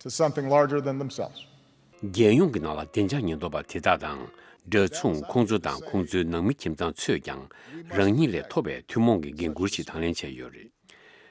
to something larger than themselves. རྒྱལ་ཡོངས་ཀྱི་ནང་ལ་བདེ་འཇགས་ཉེན་རྟོག་པ་དེ་དག་དང་འདྲ་མཚུངས། ཁོང་ཚོ་དང་ཁོང་ཚོའི་ནང་མི་ཁྱིམ་ཚང་ཚོས་ཀྱང་རང་ཉིད་ལས་མཐོ་བའི་ཐུན་མོང་གི་འགན་འཁུར་ཞིག་དང་ལེན་བྱས་ཡོད་རེད།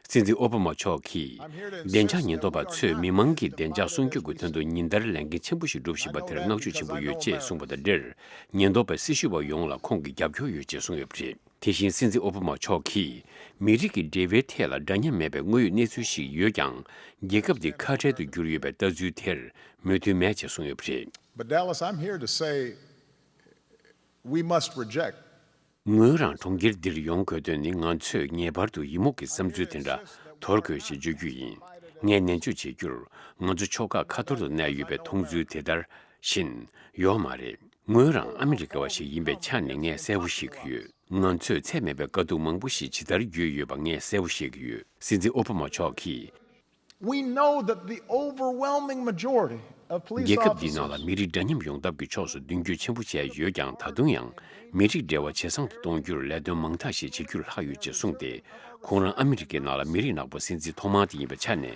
སྲིད་འཛིན་ཨོ་བྷ་མ་མཆོག་གིས། བདེ་འཇགས་ཉེན་རྟོག་པ་ཚོས་མི་མང་གི་བདེ་འཇགས་སྲུང་སྐྱོབ་ཀྱི་དོན་དུ་ཉིན་ལྟར་ལས་འགན་ཆེན་པོ་ཞིག་སྒྲུབ་བཞིན་པ་དེར་བསྔགས་བརྗོད་ཆེན་པོ་ཡོད་ཅེས་གསུངས་པ་དང་འབྲེལ། ཉེན་རྟོག་པའི་སྲི་ཞུ་བ་ཡོངས་ལ་ཁོང་གིས་རྒྱབ་སྐྱོར་ཡོད་ཅེས་གསུངས་ཡོད་པ་རེད། དེ་བཞིན་སྲིད་འཛིན་ཨོ་བྷ་མ་མཆོག་གིས། མི་རིགས་ཀྱི་འབྲེལ་བའི་ཐད་ལ་འདྲ་མཉམ་མེད་པའི་དངོས་ཡོད་གནས་ཚུལ་ཞིག་ཡོད་ཀྱང་། རྒྱལ་ཁབ་འདི་ཁ་བྲལ་དུ་གྱུར་ཡོད་པའི་ལྟ་ཚུལ་དེར་མོས་མཐུན་མེད་ཅེས་གསུངས་ཡོད་པ་རེད། But Dallas, I'm here to say we must reject. ངོས་རང་གྲོང་ཁྱེར་འདིར་ཡོང་དགོས་དོན་ནི། ང་ཚོས་ངེས་པར་དུ་ཡི་མུག་གི་བསམ་ཚུལ་དེ་འདྲ་དོར་དགོས་ཞེས་བརྗོད་རྒྱུ་ཡིན། ངས་ནན་བརྗོད་བྱེད་རྒྱུར། ང་ཚོ་ཕྱོགས་ཁག་ཁ་ཐོར་དུ་གནས་ཡོད་པའི་མཐོང་ཚུལ་དེ་ལྟར་བཞིན་ཡོད་མ་རེད། ངོས་རང་ཨ་མི་རི་ཀ་བ་ཞིག་ཡིན་པའི་ཆ་ནས་ངས་གསལ་པོ་ཤེས་ཀྱི་ཡོད། ང་ཚོས་ཚད་མེད་པའི་དཀའ་སྡུག་མང་པོ་ཞིག་ཇི་ལྟར་བརྒྱུད་ཡོད་པ་ངས་གསལ་པོ་ཤེས་ཀྱི་ཡོད། སྲིད་འཛིན་ཨོ་བྷ་མ་མཆོག་གིས། We know that the overwhelming majority of police officers རྒྱལ་ཁབ་འདིའི་ནང་ལ་མི་རིགས་འདྲ་མཉམ་ཡོང་ཐབས་ཀྱི་ཕྱོགས་སུ་མདུན་སྐྱོད་ཆེན་པོ་བྱས་ཡོད་ཀྱང་། ད་དུང་ཡང་མི་རིགས་འབྲེལ་བ་ཇེ་བཟང་དུ་གཏོང་རྒྱུར་ལས་དོན་མང་དག་ཞིག་བྱེད་རྒྱུར་ལྷག་ཡོད་ཅེས་གསུངས་ཏེ། ཁོང་རང་ཨ་མི་རི་ཀའི་ནང་ལ་མི་རིགས་ནག་པོ་སྲིད་འཛིན་ཐོག་མ་དེ་ཡིན་པའི་ཆ་ནས།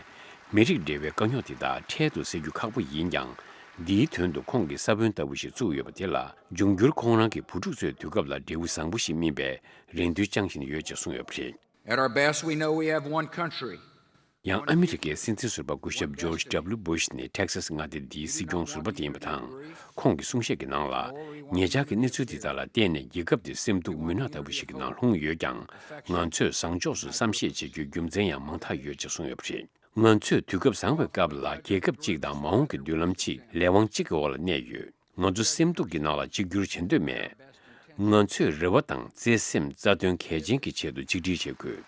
མི་རིགས་འབྲེལ་བའི་དཀའ་རྙོག་དེ་དག་འཕྲལ་དུ་སེལ་རྒྱུ་ཁག་པོ་ཡིན་ཀྱང་། འདིའི་དོན་དུ་ཁོང་གིས་ས་བོན་ལྟ་བུ་ཞིག་བཙུགས་ཡོད་པ་དེ་ལ། འབྱུང་འགྱུར་ཁོང་རང་གི་བུ་ཕྲུག་ཚོའི་དུས་སྐབས་ལ་འབྲས་བུ་བཟང་པོ་ཞིག་སྨིན་པའི་རེ་འདུན་བཅངས་བཞིན་ཡོད་ཅེས་གསུངས་ཡོད་པ་རེད། At our best, we know we have one country. ཡང་ཨ་མི་རི་ཀའི་སྲིད་འཛིན་ཟུར་པ་སྐུ་ཞབས་ཇོརྗ་ཌབ་ལུ་བུ་ཤ་ནི་ཊེག་སཱས་མངའ་སྡེ་འདིའི་སྲིད་སྐྱོང་ཟུར་པ་དེ་ཡིན་པ་དང་། ཁོང་གི་གསུང་བཤད་ཀྱི་ནང་ལ། ཉེ་ཆར་གྱི་གནས་ཚུལ་དེ་དག་ལ་བརྟེན་ནས་རྒྱལ་ཁབ་འདི་སེམས་སྡུག་མུན་ནག་ལྟ་བུ་ཞིག་གི་ནང་ལྷུང་ཡོད་ཀྱང་། ང་ཚོས་བཟང་ཕྱོགས་སུ་བསམ་ཤེས་བྱེད་རྒྱུའི་རྒྱུ་མཚན་ཡང་མང་དག་ཡོད་ཅེས་གསུངས་ཡོད་པ་རེད། ང་ཚོས་དུས་སྐབས་བཟང་བའི་སྐབས་ལ་རྒྱལ་ཁབ་ཅིག་དང་མ་འོངས་ཀྱི་མདུན་ལམ་གཅིག་ལས་དབང་གཅིག་གི་འོག་ལ་གནས་ཡོད། ང་ཚོ་སེམས་སྡུག་གི་ནང་ལ་གཅིག་གྱུར་བྱེད་འདོད་མེད། ང་ཚོས་རེ་བ་དང་བརྩེ་སེམས་རྩ་དོན་གལ་ཆེན་གྱི་ཆེད་དུ་གཅིག་སྒྲིལ་བྱེད་དགོས།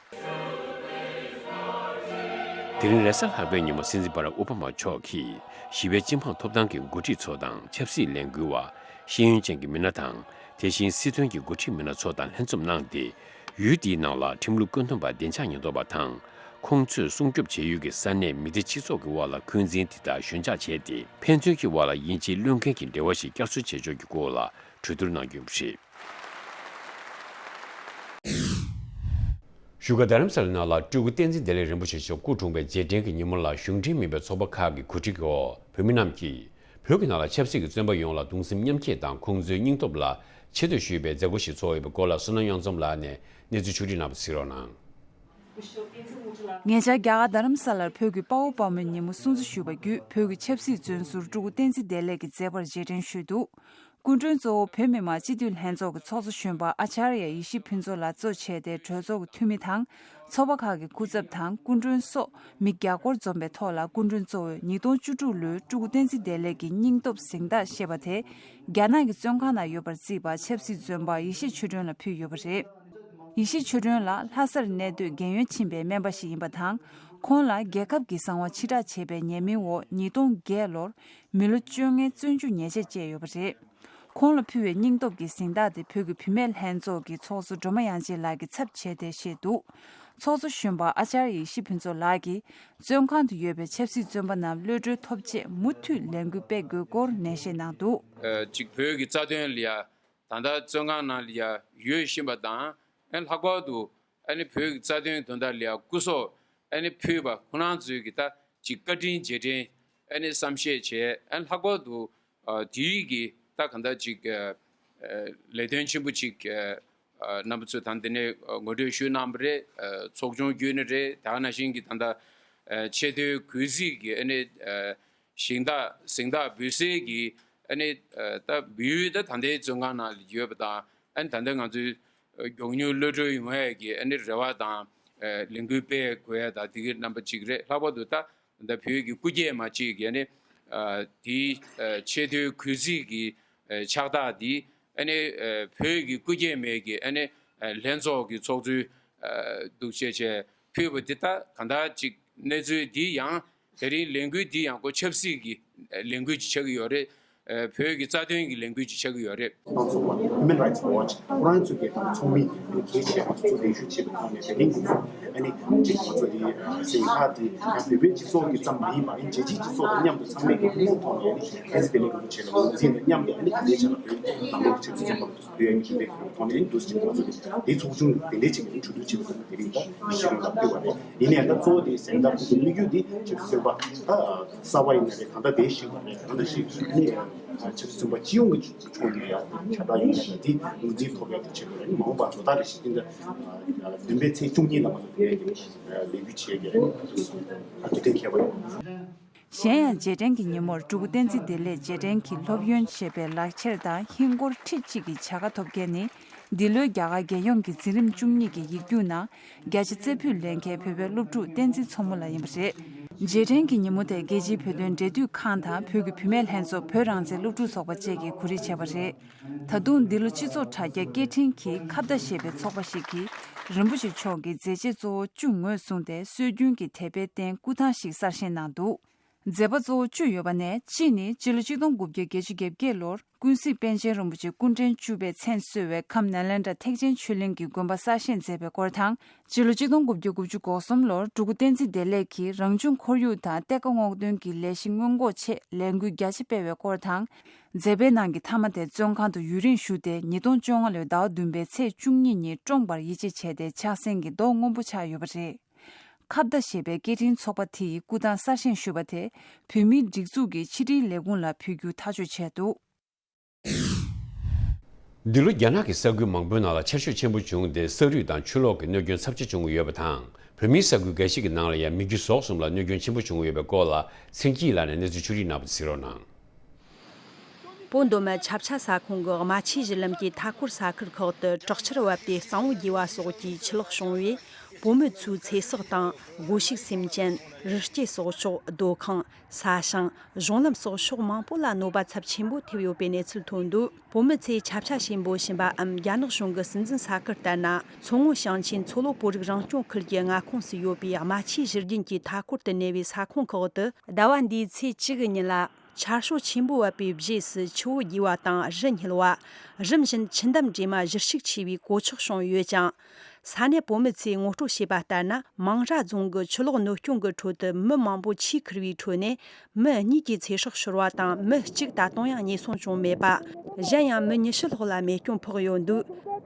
དེ་རིང་རེས་གཟའ་ལྷག་པའི་ཉིན་མོ་སྲིད་འཛིན་སྦ་རག་ཨོ་བྷ་མ་མཆོག་གིས་ཞི་བའི་སྤྱི་འབངས་ཐོབ་ཐང་གི་འགོ་ཁྲིད་ཚོ་དང་ཆབ་སྲིད་ལས་འགུལ་བ། ཤེས་ཡོན་ཅན་གྱི་མི་སྣ་དང་། དེ་བཞིན་སྲིད་དོན་གྱི་འགོ་ཁྲིད་མི་སྣ་ཚོ་དང་ལྷན་འཛོམས་གནང་སྟེ། ཡུལ་དེའི་ནང་ལ་ཁྲིམས་ལུགས་བཀོད་འདོམས་པ་བདེ་འཇགས་ཉེན་རྟོག་པ་དང་། ཁོང་ཚོས་སྲུང་སྐྱོབ་བྱེད་ཡུལ་གྱི་ས་གནས་མི་སྡེ་སྤྱི་ཚོགས་ཀྱི་དབར་ལ་འཁོན་འཛིན་དེ་དག་ཞོད་འཇགས་བྱས་ཏེ། ཕན་ཚུན་གྱི་དབར་ལ་ཡིད་ཆེས་བློས་འགེལ་གྱི་འབྲེལ་བ་ཞིག་བསྐྱར་གསོ་བྱེད་ཕྱོགས་ཀྱི་སྐོར་ལ་གྲོས་བསྡུར་གནང་རྒྱུ་ཡིན་པ་རེད། བཞུགས་སྒར་རྡ་རམ་ས་ལའི་ནང་ལ་སྤྲུལ་སྐུ་བསྟན་འཛིན་བདེ་ལེགས་རིན་པོ་ཆེ་མཆོག་སྐུ་གྲོངས་པའི་རྗེས་དྲན་གྱི་ཉིན་མོ་ལ་གཞུང་འབྲེལ་མིན་པའི་ཚོགས་པ་ཁག་གི་གོ་སྒྲིག་འོག་བོད་མི་རྣམས་ཀྱིས་བོད་ཀྱི་ནང་ལ་ཆབ་སྲིད་ཀྱི་བཙོན་པ་ཡོངས་ལ་གདུང་སེམས་མཉམ་སྐྱེད་དང་ཁོང་ཚོའི་སྙིང་སྟོབས་ལ་ཆེ་བསྟོད་ཞུས་པའི་མཛད་སྒོ་ཞིག་ཚོགས་ཡོད་པའི་སྐོར་ལ་བསོད་ནམས་གཡང་འཛོམས་ལགས་ནས་གནས་ཚུལ་ཕྱོགས་སྒྲིག་གནང་བ་གཟིགས་རོགས་གནང་། ཉེ་ཆར་རྒྱ་གར་རྡ་རམ་ས་ལར་བོད་ཀྱི་དཔའ་བོ་དཔའ་མོའི་ཉིན་མོ་སྲུང་བརྩི་ཞུས་པ་བརྒྱུད། བོད་ཀྱི་ཆབ་སྲིད་བཙོན་ཟུར་སྤྲུལ་སྐུ་བསྟན་འཛིན་བདེ་ལེགས་ཀྱི་མཛད་པར་རྗེས་དྲན་ཞུས་འདུག་སྐུ་མགྲོན་གཙོ་བོ་བོད་མི་མང་སྤྱི་འཐུས་ལྷན་ཚོགས་ཀྱི་ཚོགས་གཙོ་གཞོན་པ་ཨ་ཅཱརྱ་ཡེ་ཤེས་ཕུན་ཚོགས་ལགས་གཙོ་བྱས་ཏེ། གྲོས་ཚོགས་ཀྱི་འཐུས་མི་དང་ ཚོགས་པ་ཁག་གི་སྐུ་ཚབ་དང་སྐུ་མགྲོན་སོགས་མི་བརྒྱ་སྐོར་འཛོམས་པའི་ཐོག་ལ། སྐུ་མགྲོན་གཙོ་བོས་ཉིས་སྟོང་བཅུ་དྲུག་ལོའི་སྤྲུལ་སྐུ་བསྟན་འཛིན་བདེ་ལེགས་ཀྱི་སྙིང་སྟོབས་གཟེངས་རྟགས་ཞེས་པ་དེ། རྒྱ་ནག་གི་བཙོན་ཁང་ནང་ཡོད་པར་བརྩིས་པ་ཆབ་སྲིད་བཙོན་པ་ཡེ་ཤེས་ཆོས་སྒྲོན་ལ་ཕུལ་ཡོད་པ་རེད། ཡེ་ཤེས་ཆོས་སྒྲོན་ལགས་ལྷ་སར་གནས་སྡོད་རྒན་ཡོལ་ཕྱིན་པའི་སྨན་པ་ཞིག་ཡིན་པ་དང་། ཁོང་ལ་རྒྱལ་ཁབ་ཀྱི་གསང་བ་ཕྱིར་བསྒྲགས་བྱས་པའི་ཉེས་མིང་འོག་ཉིས་སྟོང་བརྒྱད་ལོར་མི་ལོ་བཅོ་ལྔའི་བཙོན་འཇུག་ཉེས་ཆད་བཅད་ཡོད་པ་རེད། ཁོང་ལ་ཕུལ་བའི་སྙིང་སྟོབས་ཀྱི་གཟེངས་རྟགས་དེ་བོད་ཀྱི་བུད་མེད་ལྷན་ཚོགས་ཀྱི་ཚོགས་གཙོ་སྒྲོལ་མ་དབྱངས་ཅན་ལགས་ཀྱི་ཚབ་བྱས་ཏེ་བཞེས་འདུག་ཚོགས་གཙོ་གཞོན་པ་ཨ་ཅར་ཡེ་ཤེས་ཕུན་ཚོགས་ལགས་ཀྱིས་བཙོན་ཁང་དུ་ཡོད་པའི་ཆབ་སྲིད་བཙོན་པ་རྣམས་གློད་གྲོལ་ཐོབ་ཆེད་མུ་མཐུད་ལས་འགུལ་སྤེལ་དགོས་སྐོར་ནན་བཤད་གནང་འདུག་ཨ་ཅིག་བོད་ཀྱི་རྩ་དོན་ལ་ཡ་ད་ལྟ་བཙོན་ཁང་ནང་ལ་ཡ་ཡོད་བཞིན་པ་དང་། ཨ་ནི་ལྷག་པར་དུ་ཨ་ནི་བོད་ཀྱི་རྩ་དོན་དོན་དག་ལ་ཡ་སྐུ་སྲོག་ཨ་ནི་ཕུལ་བ་ཁོ་རང་ཚོའི་གི་ད་ཅིག་བཀའ་དྲིན་རྗེས་དྲན་ཨ་ནི་བསམ་ཤེས་བྱས། ཨ་ནི་ལྷག་པར་དུ་ཨ་དེའི་གི་ད་གང་ལྟར་ཅིག་ཨ་ཨ་ལས་དོན་ཆེན་པོ་ཅིག་ཨ་ཨ་རྣམ་པ་ཚོས་ད་འདི་ནས་ཨ་ངོ་སྤྲོད་ཞུས་གནང་བ་རེད། ཨ་ཚོགས་ཆུང་བརྒྱུད་ནས་རེད། དེ་ག་ནང་བཞིན་གྱི་ད་ལྟ་ཨ་ཆེས་མཐོའི་གུས་བརྩི་གི་ཨ་ནི་ཨ་གཟེངས་རྟགས་གཟེངས་རྟགས་འབུལ་སའི་གི་ཨ་ནི་ཨ་ད་འབུལ་ཡུལ་ད་ད་ལྟའི་བཙོན་ཁང་ནང་ལ་ཡོད་པ་དང་། ཨ་ནི་ད་ལྟ་ང་ཚོའི་ཨ་མགྱོགས་མྱུར་གློད་གྲོལ་ཡོང་ཡས་ཀྱི་ཨ་ནི་རེ་བ་དང་ཨ་ལས་འགུལ་སྤེལ་དགོས་ཡས་དང་དེ་གི་རྣམ་པ་གཅིག་རེད། ལྷག་པར་དུ་ད་ད་བོད་ཀྱི་སྐུ་སྐྱེས་མ་གཅིག་གིས་ཨ་ནི་ཨ་དེའི་ཨ་ཆེས་མཐོའི་གུས་བརྩི་གི་ཨ་ཕྱག་རྟགས་འདི་ཨ་ནི་ཨ་བོད་ཀྱི་སྐུ་སྐྱེས་མའི་གི་ཨ་ནི་ཨ་ལྷན་ཚོགས་ཀྱི་ཚོགས་གཙོའི་ཨ་འདུག་བྱས་བྱས་ཕུལ་བ་འདི་ད་གང་ལྟར་ཅིག་གནས་ཚུལ་འདི་ཡང་དེ་རིང་ལས་འགུལ་འདི་ཡང་ཁོ་ཆབ་སྲིད་ཀྱི་ལས་འགུལ་ཅིག་ཆགས་ཀྱི་ཡོད་རེད། ཨ་བོད་ཀྱི་རྩ་དོན་གྱི་ལས་འགུལ་ཅིག་ཆགས་ཀྱི་ཡོད་རེད། ཁོང་ཚོ་Human Rights Watch ཁོ་རང་ཚོ་གི་ཚོགས་མི་གལ་ཆེ་བ་ཚོ་ལས་ཞུགས་བྱས་པའི་ཐོག་ནས། དེ་རིང་ཁོང་ཚོ་ཨ་ནི་ཅིག་ཁོང་ཚོ་དེ་གཟེངས་རྟགས་དེ་ཡང་བོད་པའི་སྤྱི་ཚོགས་ཀྱི་ཙམ་མ་ཡིན་པ། ཨ་ནི་རྒྱལ་སྤྱིའི་སྤྱི་ཚོགས་དང་མཉམ་དུ་ཚང་མས་ཀྱི་ཐུགས་སྨོན་ཐོག་ནས་ཨ་ནི་ཨེ་ཛི་བདེ་ལེགས་རིན་པོ་ཆེ་ལ་ངོས་འཛིན་དང་མཉམ་དུ་ཨ་ནི་དེ་ཆ་ལ་བོད་ནང་ལོགས་ཀྱི་ཆབ་སྲིད་བཙོན་པ་དེ་ཡང་མི་བདེ་བའི་ཐོག་ནས་འདུག་ཅིག་ང་ཚོ་དེ་ཚོགས་ཆུང་དེ་འདྲའི་ཅིག་གྲོས་བསྡུར་བྱེད་པ་དེ་རིང་ད་ཡིད་ཆེས་ཡོང་ཐབས་ཕུལ་བ་རེད། ཡིན་ནའི་ད་གཙོ་བོ་དེ་གཟེངས་རྟགས་ཕུལ་དམིགས་ཡུལ་དེ་ཆབ་སྲིད་བཙོན་པ་ད་གསར་པ་ཡིན་ན་རེད། ད་ལྟ་བསྡད་བཞིན་པ་རེད། ད་ལྟ་ཞིག་ནི་ཆབ་སྲིད་བཙོན་པ་སྤྱི་ཡོངས་ཀྱི་ཕྱོགས་ནས་ཡང་ཁྱབ་བསྒྲགས་ཡོང་ཡ་དེ་ངོས་འཛིན་ཐོབ་ཡ་དེ་བྱེད་དགོས་རེད། མ་འོངས་པ་ཚོ་ད་རེ་ཞིག་འདི་འདྲ་བདུན་པའི་ཚེས་བཅུ་གཉིས་ལ་ང་ཚོ་དེ་ཡ་གི་ལས་འགུལ་བྱེད་ཡ་གི་རེད། ད་དེ་ཐེངས་མཁས་པ་ཡོད། གཞན་ཡང་རྗེས་དྲན་གྱི་ཉིན་མོར་སྤྲུལ་སྐུ་བསྟན་འཛིན་བདེ་ལེགས་རྗེས་དྲན་གྱི་སློབ་ཡོན་ཞེས་པའི་ལག་འཁྱེར་དང་ཧིན་སྒོར་ཁྲི་གཅིག་གི་བྱ་དགའ་ཐོབ་མཁན་ནི། འདི་ལོའི་རྒྱ་གར་རྒྱལ་ཡོངས་ཀྱི་འཛིན་རིམ་བཅུ་གཉིས་ཀྱི་ཡིག་རྒྱུགས་ནང་བརྒྱ་ཆ་རྩེ་ཕུད་ལེན་མཁན་བོད་པའི་སློབ་ཕྲུག་བསྟན་འཛིན་མཚོ་མོ་ལགས་ཡིན་པ་རེད། རྗེས་དྲན་གྱི་ཉིན་མོ་དེ་རྒྱལ་སྤྱིའི་བོད་དོན་འབྲེལ་མཐུད་ཁང་དང་བོད་ཀྱི་བུད་མེད་ལྷན་ཚོགས་བོད་རང་བཙན་སློབ་ཕྲུག་ཚོགས་པ་བཅས་ཀྱིས་གོ་སྒྲིག་བྱས་པ་རེད། ད་དུང་འདི་ལོ་སྤྱི་ཚོགས་དྲ་རྒྱ་སྐད་འཕྲིན་གྱི་ཁ་བརྡ་ཞེས་པའི་ཚོགས་པ་ཞིག་གིས་རིན་པོ་ཆེ་མཆོག་གི་མཛད་རྗེས་གཙོ་བོ་བཅུ་ངོས་བཟུང་སྟེ་སྲོལ་རྒྱུན་གྱི་དད་པའི་རྟེན་སྐུ་ཐང་ཞིག་གསར་བཞེངས་གནང་འདུག་མཛད་པ་གཙོ་བོ་བཅུ་ཡོད་པ་ནས་གཅིག་ནི་སྤྱི་ལོ་ཆིག་སྟོང་དགུ་བརྒྱ་བརྒྱད་ཅུ་གྱ་བརྒྱད་ལོར་ཀུན་གཟིགས་པཎ་ཆེན་རིན་པོ་ཆེ་སྐུ་ཕྲེང་བཅུ་པའི་མཚན་གསོལ་བའི་ཁམས་ནཱ་ལེནྡྲ་ཐེག་ཆེན་ཆོས་གླིང་གི་དགོན་པ་གསར་བཞེངས་མཛད་པའི་སྐོར་དང་། སྤྱི་ལོ་ཆིག་སྟོང་དགུ་བརྒྱ་དགུ་བཅུ་གོ་གསུམ་ལོར་སྤྲུལ་སྐུ་བསྟན་འཛིན་བདེ་ལེགས་ཀྱིས་རང་བྱུང་ཁོར་ཡུག་དང་གཏེར་ཁ་སྔོག་འདོན་གྱི་ལས་གཞི་སྔོན་འགོག་ཆེད་ལས་འགུལ་རྒྱ་ཆེ་སྤེལ་བའི་སྐོར་དང་། མཛད་པའི་ནང་གི་མཐའ་མ་དེ་བཙོན་ཁང་དུ་ཡུན་རིང་བཞུགས་ཏེ་ཉིས་སྟོང་བཅོ་ལྔ་ལོའི་ཟླ་བ་བདུན་པའི་ཚེས་བཅུ་གཉིས་ཉིན་བཀྲོངས་པར་ཡིད་ཆེས་བྱས་ཏེ་ཕྱག་སེང་གི་རྡོ་སྔོན་པོ་ཆགས་ཡོད་པ་རེད། ཁ་བརྡ་ཞེས་པའི་སྐད་འཕྲིན་ཚོགས་པ་དེ་ཡི་སྐུ་ཐང་གསར་བཞེངས་ཞུས་པ་དེ་བོད་མིའི་སྒྲིག་འཛུགས་ཀྱི་ཕྱི་དྲིལ་ལས་ཁུངས་ལ་ཕུལ་རྒྱུ་ཐག་གཅོད་བྱས་འདུག་འདི་ལོ་རྒྱ་ནག་གི་ས་ཁུལ་མང་པོའི་ནང་ལ་ཆར་ཞོད་ཆེན་པོ་བྱུང་སྟེ་ས་རུད་དང་ཆུ་ལོག་གི་གནོད་སྐྱོན་ཚབས་ཆེ་བྱུང་གི་ཡོད་པ་དང་། བོད་མིའི་ས་ཁུལ་འགའ་ཞིག་གི་ནང་ལ་ཡང་མི་རྒྱུ་ཟོག་གསུམ་ལ་གནོད་སྐྱོན་ཆེན་པོ་བྱུང་གི་ཡོད་པའི་སྐོར་ལ་ཚེ་སྐྱིད་ལགས་ནས་གནས་ཚུལ་ཕྱོགས་སྒྲིག་གནང་བ་དེ་གཟིགས་རོགས་གནང་། བོད་མདོ་སྨད་ཆབ་ཆ་ས་ཁོངས་ཀྱི་རྨ་ཆུའི་གཞི་ལམ་གྱི་མཐའ་འཁོར་ས་ཁུལ་ཁག་ཏུ་དྲག་ཆར་བབས་ཏེ་གཙང་བོ་རྒྱས་པ་སོགས་ཀྱི་ཆུ་ལོག་བྱུང་བས། བོད་མི་ཚོའི་ཚེ་སྲོག་དང་། སྒོ་ཕྱུགས་སེམས་ཅན། རི་སྐྱེས་སྲོག་ཆགས། སྡོད་ཁང་། ས་ཞིང་། གཞུང་ལམ་སོགས་ཕྱོགས་མང་པོ་ལ་གནོད་པ་ཚབས་ཆེན་པོ་ཐེབས་ཡོད་པའི་གནས་ཚུལ་ཐོན་འདུག་བོད་མི་ཚོས་ཆབ་ཆ་ཆེན་པོ་ཕྱིན་པའམ། རྒྱ་ནག་གཞུང་གི་སྲིད་འཛིན་ས་ཁུལ་ལྟར་ན། མཚོ་སྔོན་ཞིང་ཆེན་མཚོ་ལྷོ་བོད་རིགས་རང་སྐྱོང་ཁུལ་གྱི་མངའ་ཁོངས་སུ་ཡོད་པའི་རྨ་ཆུའི་བཞུར་རྒྱུན་གྱི་མཐའ་འཁོར་དུ་གནས་པའི་ས་ཁོངས་ཁག་ཏུ། ཟླ་བ་འདིའི་ཚེས་བཅུ་དགུ་ཉིན་ལ། ཆར་ཞོད་ཆེན་པོ་བབས་པའི་རྗེས་སུ་ཆུ་བོ་རྒྱས་པ་དང་རི་སྙིལ་བ། རིམ་བཞིན་ཆུ་འདམ་འདྲེས་མ་བཞུར་ཤུགས་ཆེ་བའི་གོད་ཆག་བྱུང་ཡོད་ཅིང་། ས་གནས་བོད་མི་ཚོས་ངོ་སྤྲོད་བྱས་པ་ལྟར་ན། མང་ར་རྫོང་གི་ཆུ་ལོག་གནོད་སྐྱོན་གྱི་ཁྲོད་དུ་མི་མང་པོ་ཆུས་ཁུར་བའི་ཁྲོད་ནས་མི་གཉིས་ཀྱི་ཚེ་སྲོག་ཤོར་བ་དང་། མི་གཅིག་ད་དུང་ཡང་ཉེན་སྲུང་བྱུང་མེད་པ། གཞན་ཡང་མི་ཉི་ཤུ་ལྷག་ལ་རྨས་སྐྱོན་ཕོག་ཡོད་འདུག་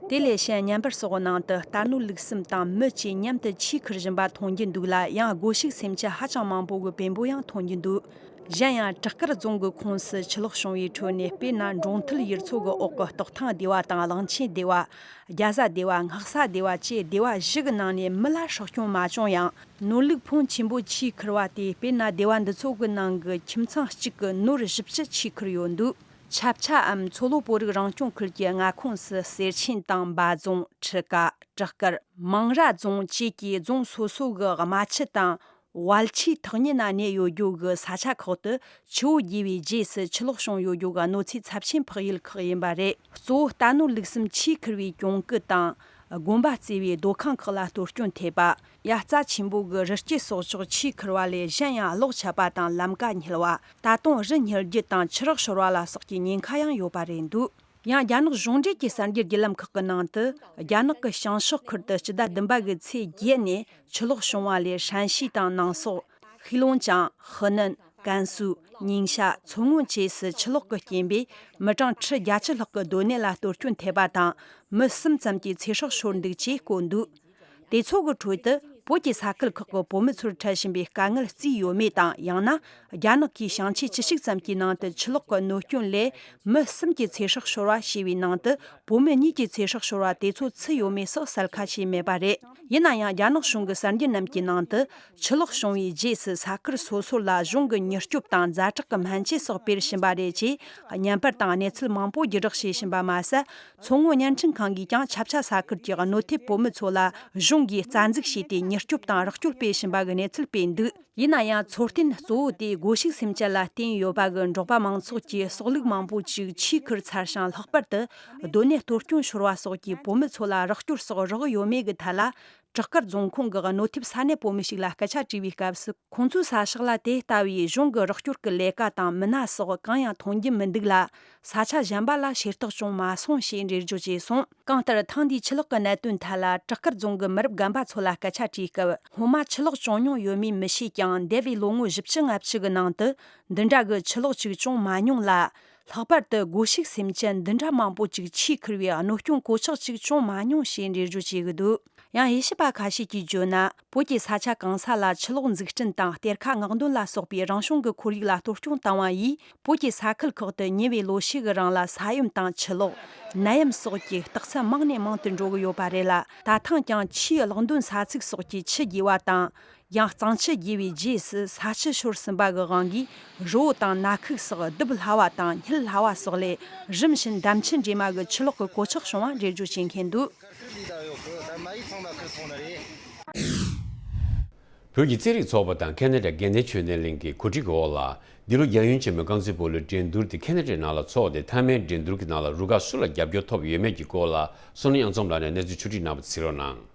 དེ་ལས་གཞན་ཉམས་འབར་སོགས་ནང་དུ་རྟ་ནོར་ལུག་གསུམ་དང་མི་བཅས་མཉམ་དུ་ཆུས་ཁུར་བཞིན་པ་མཐོང་རྒྱུ་འདུག་ལ། ཡང་སྒོ་ཕྱུགས་སེམས་ཅན་ཧ་ཅང་མང་པོ་གི་བེམ་པོ་ཡང་མཐོང་རྒྱུ་འདུག་གཞན་ཡང་བྲག་དཀར་རྫོང་གི་ཁོངས་སུ་ཆུ་ལོག་བྱུང་བའི་ཁྲོད་ནས། དཔེར་ན་འབྲོང་ཐུལ་ཡུལ་ཚོ་གི་འོག་གི་སྟག་ཐང་སྡེ་བ་དང་། གླང་ཆེན་སྡེ་བ། རྒྱ་བཟའ་སྡེ་བ། སྔགས་ས་སྡེ་བ་བཅས་སྡེ་བ་བཞི་གི་ནང་ནས་མི་ལ་སྲོག་སྐྱོན་མ་བྱུང་ཡང་། ནོར་ལུག་ཕོན་ཆེན་པོ་ཆུས་ཁུར་བ་སྟེ། དཔེར་ན་སྡེ་བ་འདི་ཚོ་གི་ནང་གི་ཁྱིམ་ཚང་གཅིག་གི་ནོར་བཞི་བཅུ་ཆུས་ཁུར་ཡོད་འདུག་ཆབ་ཆའམ་མཚོ་ལྷོ་བོད་རིགས་རང་སྐྱོང་ཁུལ་གྱི་མངའ་ཁོངས་སུ་གསེར་ཆེན་དང་འབའ་རྫོང་། ཁྲི་ཀ། བྲག་དཀར། མང་ར་རྫོང་བཅས་ཀྱི་རྫོང་སོ་སོ་གི་རྨ་ཆུ་དང་། བལ་ཆུའི་ཐག་ཉེ་ན་གནས་ཡོད་རྒྱུ་གི་ས་ཆ་ཁག་ཏུ་ཆུ་བོ་རྒྱས་པའི་རྗེས་སུ་ཆུ་ལོག་བྱུང་ཡོད་རྒྱུ་གི་གནོད་འཚེ་ཚབས་ཆེན་འཕགས་ཡུལ་ཁག་ཡིན་པ་རེད། གཙོ་བོ་རྟ་ནོར་ལུག་གསུམ་ཆུས་ཁུར་བའི་གྱོང་གུད་དང་། དགོན་པ་བརྩེ་བའི་སྡོད་ཁང་ཁག་ལ་གཏོར་སྐྱོན་ཐེབས་པ། དབྱར་རྩྭ་ཆེན་པོ་གི་རི་སྐྱེས་སྲོག་ཆགས་ཆུས་ཁུར་བ་ལས་གཞན་ཡང་གློག་ཆད་པ་དང་ལམ་ཀ་བསྙིལ་བ། ད་དུང་རི་བསྙིལ་རྒྱུ་དང་ཆུ་རགས་ཤོར་བ་ལ་སོགས་ཀྱི་ཉེན་ཁ་ཡང་ཡོད་པ་རེད་འདུག་ཡང་རྒྱ་ནག་གཞུང་འབྲེལ་གྱི་གསར་འགྱུར་བརྒྱུད་ལམ་ཁག་གི་ནང་དུ། རྒྱ་ནག་གི་བྱང་ཕྱོགས་ཁུལ་དུ་སྤྱི་ཟླ་བདུན་པ་གི་ཚེས་བརྒྱད་ནས་ཆུ་ལོག་བྱུང་བ་ལས་ཧྲན་ཤི་དང་ནང་སོག་ཧྥུ་ལུང་ཅང་། ཧི་ནན། ཀན་སུའུ། ཉིང་ཤ། མཚོ་སྔོན་བཅས་སུ་ཆུ་ལོག་གི་རྐྱེན་པས་མི་གྲངས་ཁྲི་བརྒྱད་ཅུ་ལྷག་གི་སྡོད་གནས་ལ་གཏོར་སྐྱོན་ཐེབས་པ་དང་། མི་གསུམ་ཙམ་གྱི་ཚེ་སྲོག་ཤོར་འདུག་ཅེས་བཀོད་འདུག་དེ་ཚོ་གི་ཁྲོད་དུ། བོད་ཀྱི་ས་ཁུལ་ཁག་གི་བོད་མི་ཚོར་འཕྲད་བཞིན་པའི་དཀའ་ངལ་བརྩིས་ཡོད་མེད་དང་། ཡང་ན། རྒྱ་ནག་གིས་ཞིང་ཆེན་བཅུ་གཅིག་ཙམ་གྱི་ནང་དུ་ཆུ་ལོག་གི་གནོད་སྐྱོན་ལས་མི་གསུམ་གྱི་ཚེ་སྲོག་ཤོར་བ་ཞེས་པའི་ནང་དུ། བོད་མི་གཉིས་ཀྱི་ཚེ་སྲོག་ཤོར་བ་དེ་ཚོ་ཚུད་ཡོད་མེད་སོགས་གསལ་ཁ་བྱས་མེད་པ་རེད། ཡིན་ན་ཡང་། རྒྱ་ནག་གཞུང་གི་གསར་འགྱུར་རྣམས་ཀྱི་ནང་དུ། ཆུ་ལོག་བྱུང་བའི་རྗེས་སུ་ས་ཁུལ་སོ་སོ་ལ་གཞུང་གི་མྱུར་སྐྱོབ་དང་ཛ་དྲག་གི་སྨན་བཅོས་སོགས་སྤེལ་བཞིན་པ་རེད་ཅེས་བརྙན་པར་དང་གནས་ཚུལ་མང་པོ་བརྒྱུད་བསྒྲགས་བྱེད་བཞིན་པ་མ་ཟད། མཚོ་སྔོན་བརྙན་འཕྲིན་ཁང་གིས་ཀྱང་ཆབ་ཆ་ས་ཁུལ་གྱི་གནོད་ཐེབས་བོད་མི་ཚོ་ལ་གཞུང་གིས་རྩ་འཛུགས་བྱས་ཏེ་མྱུར་སྐྱོབ་དང་རོགས་སྐྱོར་སྤེལ་བཞིན་པ་གི་གནས་ཚུལ་སྤེལ་འདུག་ཡིན་ན་ཡང་། འཚོ་རྟེན་གཙོ་བོ་དེ་སྒོ་ཕྱུགས་སེམས་ཅན་ལ་བརྟེན་ཡོད་པ་གི་འབྲོག་པ་མང་ཚོགས་ཀྱིས་སོག་ལུག་མང་པོ་ཅིག་ཆུས་ཁུར་ཚར་ཞིང་། ལྷག་པར་དུ་སྡོད་གནས་གཏོར་སྐྱོན་ཤོར་བ་སོགས་ཀྱིས་བོད་མི་ཚོ་ལ་རོགས་སྐྱོར་སོགས་རག་ཡོད་མེད་ཀྱི་ཐད་ལ། བྲག་དཀར་རྫོང་ཁོངས་ཀྱི་གནོད་ཐེབས་ས་གནས་བོད་མི་ཞིག་ལ་སྐད་ཆ་དྲིས་པའི་སྐབས་སུ། ཁོང་ཚོའི་ས་ཕྱོགས་ལ་དེ་ལྟ་བུའི་གཞུང་གི་རོགས་སྐྱོར་གྱི་ལས་ཀ་དང་མི་སྣ་སོགས་གང་ཡང་མཐོང་རྒྱུ་མི་འདུག་ལ། ས་ཆ་གཞན་པ་ལ་ཤེས་རྟོགས་བྱུང་མ་སོང་ཞེས་འགྲེལ་བརྗོད་བྱས་སོང་། གང་ལྟར། ཐེངས་འདིའི་ཆུ་ལོག་གི་གནད་དོན་ཐད་ལ་བྲག་དཀར་རྫོང་གི་མི་རབས་རྒན་པ་ཚོ་ལ་སྐད་ཆ་དྲིས་སྐབས། སྔོན་མ་ཆུ་ལོག་བྱུང་མྱོང་ཡོད་མེད་མི་ཤེས་ཀྱང་། འདས་པའི་ལོ་ངོ་བཞི་བཅུ་ལྔ་བཅུ་གི་ནང་དུ་འདི་འདྲ་གི་ཆུ་ལོག་ཅིག་བྱུང་མ་མྱོང་ལ། ལྷག་པར་དུ་སྒོ་ཕྱུགས་སེམས་ཅན་འདི་འདྲ་མང་པོ་ཅིག་ཆུས་ཁུར་བའི་གནོད་སྐྱོན་གོད་ཆག་ཅིག་བྱུང་མ་མྱོང་ཞེས་འགྲེལ་བརྗོད་བྱེད་ཀྱི་འདུག་ཡང་དབྱེ་ཞིབ་པ་ཁ་ཤས་ཀྱིས་བརྗོད་ན། བོད་ཀྱི་ས་ཆ་གང་ས་ལ་ཆུ་ལོག་འཛུགས་སྐྲུན་དང་གཏེར་ཁ་མངགས་འདོན་ལ་སོགས་པའི་རང་བྱུང་གི་ཁོར་ཡུག་ལ་གཏོར་སྐྱོན་བཏང་བ་ཡིས། བོད་ཀྱི་ས་ཁུལ་ཁག་ཏུ་ཉེ་བའི་ལོ་ཤས་ཀྱི་རིང་ལ་ས་ཡོམ་དང་ཆུ་ལོག་ནད་ཡམས་སོགས་ཀྱི་རྟགས་མཚན་མང་ནས་མང་དུ་འགྲོ་གི་ཡོད་པ་རེད་ལ། ད་ཐེངས་ཀྱང་ཆུའི་གློག་འདོན་ས་ཚིགས་སོགས་ཀྱི་ཆུ་རྒྱས་པ་དང་། ཡང་གཙང་ཆུ་རྒྱས་པའི་རྗེས་སུ་ས་ཆུ་ཤོར་ཟིན་པ་གི་དབང་གིས་རི་བོ་དང་ནགས་ཁུག་སོགས་རྡིབ་སླ་བ་དང་བསྙིལ་སླ་བ་སོགས་ལས། རིམ་བཞིན་འདམ་ཆུ་འདྲེས་མ་གི་ཆུ་ལོག་གི་གོད་ཆག་བྱུང་བ་འགྲེལ་བརྗོད་བྱེད་མཁན་འདུག་བོད་ཀྱི་རྩེད་རིགས་ཚོགས་པ་དང་ཁེ་ན་ཌའི་དགེ་ལྡན་ཆོས་ལྡན་གླིང་གི་གོ་སྒྲིག་འོག་ལ། འདི་ལོ་རྒྱལ་ཡུམ་ཆེན་མོའི་རྐང་རྩེད་སྤོ་ལོའི་འགྲན་བསྡུར་དེ་ཁེ་ན་ཌའི་ནང་ལ་འཚོགས་ཏེ། མཐའ་མའི་འགྲན་བསྡུར་གྱི་ནང་ལ་རུ་ཁག་སུ་ལ་རྒྱབ་སྐྱོར་ཐོབ་ཡོད་མེད་ཀྱི་སྐོར་ལ། བསོད་ནམས་དབྱངས་འཛོམས་ལགས་ནས་གནས་ཚུལ་ཕྱོགས་སྒྲིག་གནང་བ་གཟིགས་རོགས་གནང་།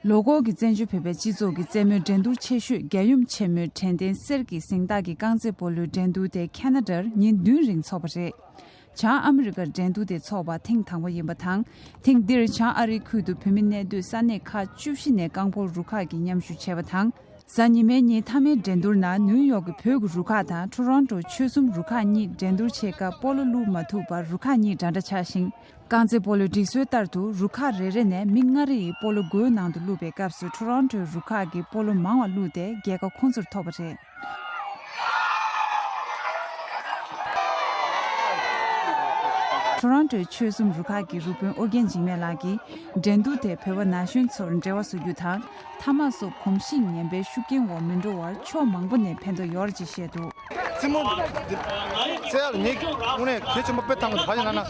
ལོ་འཁོར་གྱི་བཙན་བྱོལ་བོད་པའི་སྤྱི་ཚོགས་ཀྱི་རྩེད་མོའི་འགྲན་བསྡུར་ཆེ་ཤོས་རྒྱལ་ཡུམ་ཆེན་མོའི་དྲན་རྟེན་གསེར་གྱི་གཟེངས་རྟགས་ཀྱི་རྐང་རྩེད་སྤོ་ལོའི་འགྲན་བསྡུར་དེ་ཁེ་ན་ཌར་ཉིན་བདུན་རིང་འཚོགས་པ་རེད། བྱང་ཨ་མི་རི་ཀར་འགྲན་བསྡུར་དེ་འཚོགས་པ་ཐེངས་དང་པོ་ཡིན་པ་དང་། ཐེངས་འདིར་བྱང་ཨ་རིའི་ཁུལ་དུ་བོད་མི་གནས་སྡོད་ས་གནས་ཁག་བཅུ་བཞི་ནས་རྐང་སྤོལ་རུ་ཁག་གིས་མཉམ་ཞུགས་བྱས་པ་དང་། གཟའ་ཉི་མའི་ཉིན་མཐའ་མའི་འགྲན་བསྡུར་ནང་ནིའུ་ཡོག་གི་བོད་ཀྱི་རུ་ཁག་དང་ཊོ་རོན་ཊོ་ཆོལ་གསུམ་རུ་ཁག་གཉིས་འགྲན་བསྡུར་ཆེད་སྐབས་སྤོ་ལོ་བླུགས་མ་ཐུབ་པར་རུ་ཁག་གཉིས་འདྲ་འདྲ་ཆགས་ཤིང་། རྐང་རྩེད་སྤོ་ལོའི་སྒྲིག་སྲོལ་ལྟར་དུ་རུ་ཁག་རེ་རེ་ནས་མི་ལྔ་རེ་ཡིས་སྤོ་ལོ་སྒོའི་ནང་དུ་བླུགས་པའི་སྐབས་སུ་ཊོ་རོན་ཊོའི་རུ་ཁག་གིས་སྤོ་ལོ་མང་བ་བླུགས་ཏེ་རྒྱལ་ཁ་ཁོང་ཚོར་ཐོབ་པ་རེད། ཊོ་རོན་ཊོའི་ཆོལ་གསུམ་རུ་ཁག་གི་རུ་དཔོན་ཨོ་རྒྱན་འཇིགས་མེད་ལགས་ཀྱིས་འགྲན་བསྡུར་དེ་བོད་པ་ན་གཞོན་ཚོར་འབྲེལ་བ་བཟོ་རྒྱུ་དང་། ཐ་མག་སོགས་གོམས་གཤིས་ངན་པའི་ཤུགས་རྐྱེན་འོག་མི་འགྲོ་བར་ཕྱོགས་མང་པོ་ནས་ཕན་ཐོགས་ཡོད་རེད་ཅེས་བཤད་འདུག་རྩེད་མོ་འདི་རྩེ་ཡག་ལ་ངས་དངོས་གནས་གལ་ཆེན་པོ་དཔེ་བཏང་གི་འདུག་ག་ཅི་ལབ་ན།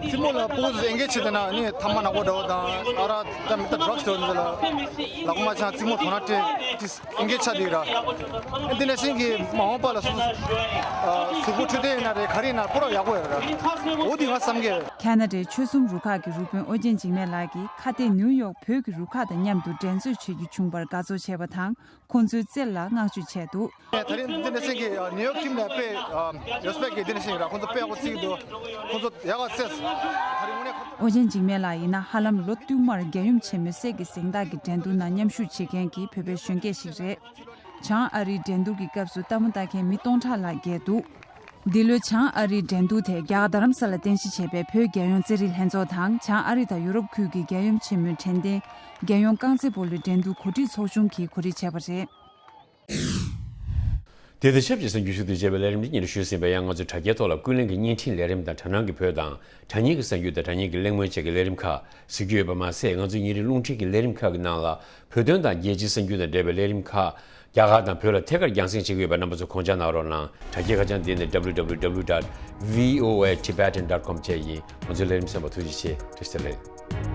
རྩེད་མོ་ལ་ཕྲུ་གུ་ཚོས་ཨེན་གེཇ་བྱེད་བསྡད་ན་ནི་ཐ་མག་ནག་པོ་འདྲ་བོ་དང་། ཨ་ར་ད་མི་ད་ཌྲག་སི་འདྲ་བོ་འདི་ལ་ལག་པ་མ་འཆང་རྩེད་མོ་དོ་སྣང་སྤྲད་དེ་ཨེན་གེཇ་ཆགས་བསྡད་ཡོད་ར། འདི་ནང་བཞིན་གྱི་མ་འོངས་པ་ལ་སོ་སོ་གཟུགས་པོ་འཕྲོད་བསྟེན་ཡིན་ན་རེད། ག་རེ་ཡིན་ན་སྤོ་རོགས་ཡག་པོ་ཡོད་ར། འོ་འདི་ང་བསམ་གི་ཡོད། ཁེ་ན་ཌའི་ཆོལ་གསུམ་རུ་ཁག་གི་རུ་དཔོན་ཨོ་རྒྱན་འཇིགས་མེད་ལགས་ཀྱིས་ཁ་གཏད་ནིའུ་ཡོག་བོད་ཀྱི་རུ་ཁག་དང་མཉམ་དུ་འགྲན་རྩོད་བྱེད་རྒྱུ་བྱུང་བར་དགའ་ཚོར་བྱས་པ་དང་། ཁོང་ཚོའི་རྩལ་ལ་བསྔགས་བརྗོད་བྱས་འདུག་དེ་རིང་འདི་འདྲ་ཞིག་གི་ནིའུ་ཡོག་ཊིམ་ནས་དཔེ་རེ་སི་པེག་གི་འདི་འདྲ་ཞིག་ར། ཁོང་ཚོ་དཔེ་ཡག་པོ་རྩེ་གི་འདུག་ཁོང་ཚོ་ཡག་ག་རྩེས། དེ་རིང་དངོས་གནས་ཁོ། ཨོ་རྒྱན་འཇིགས་མེད་ལགས་ཡིན་ན་ཧ་ལམ་ལོ་བསྟུད་མར་རྒྱལ་ཡུམ་ཆེན་མོའི་གསེར་གྱི་གཟེངས་རྟགས་ཀྱི་འགྲན་བསྡུར་ནང་མཉམ་ཞུགས་བྱེད་མཁན་གྱི་བོད་པའི་གཞོན་སྐྱེས་ཤིག་རེད། བྱང་ཨ་རིའི་འགྲན་བསྡུར་གྱི་སྐབས་སུ་ལྟད་མོ་ལྟ་མཁན་མི་སྟོང་ཕྲག་ལྷག་བརྒལ་འདུག་འདི་ལོའི་བྱང་ཨ་རིའི་འགྲན་བསྡུར་དེ་རྒྱ་གར་རྡ་རམ་ས་ལར་རྟེན་གཞི་བྱས་པའི་བོད་རྒྱལ་ཡོངས་རྩེད་རིགས་ལྷན་ཚོགས་དང་། བྱང་ཨ་རི་དང་ཡུ་རོབ་ཁུལ་གྱི་རྒྱལ་ཡུམ་ཆེན་མོའི་དྲན་རྟེན་རྒྱལ་ཡོངས་རྐང་རྩེད་སྤོ་ལོའི་འགྲན་བསྡུར་གོ་སྒྲིག་ཚོགས་ཆུང་གིས་གོ་སྒྲིག་བྱས་པ་རེད། དེ་དང་ཆབས་ཅིག་གསར་འགྱུར་ཞུ་གཏུག་ཅེས་པའི་ལས་རིམ་འདི་ཉིན་རེ་ཞུས་ཟིན་པའི་ཡང་ང་ཚོའི་དྲ་རྒྱའི་ཐོག་ལ་ཀུན་གླེང་གི་བརྙན་འཕྲིན་ལས་རིམ་དང་དྲ་སྣང་གི་བོད་དང་དྲ་བརྙན་གྱི་གླེང་མོལ་བཅས་ཀྱི་ལས་རིམ་ཁག་གཟིགས་རྒྱུ་ཡོད་པ་མ་ཟད། ང་ཚོའི་ཉིན་རེའི་རླུང་འཕྲིན་གྱི་ལས་རིམ་ཁག་གི་ནང་ལ་བོད་དོན་དང་རྒྱལ་སྤྱིའི་གསར་འགྱུར་དང་འབྲེལ་བའི་ལས་རིམ་ཁག་རྒྱ་གར་དང་བོད་ལ་ཐད་ཀར་རྒྱང་སྲིང་བྱེད་ཀྱི་ཡོད་པས། རྣམ་པ་ཚོ་དགོངས་འཇགས་གནང་རོགས་གནང་། དྲ་རྒྱའི་ཁ་བྱང་འདི་ནི་www dot voatibetan dot com བཅས་ཡིན། ང་ཚོའི་ལས་རིམ་གསན་པར་ཐུགས་རྗེ་ཆེ། བཀྲ་ཤིས་བདེ་ལེགས།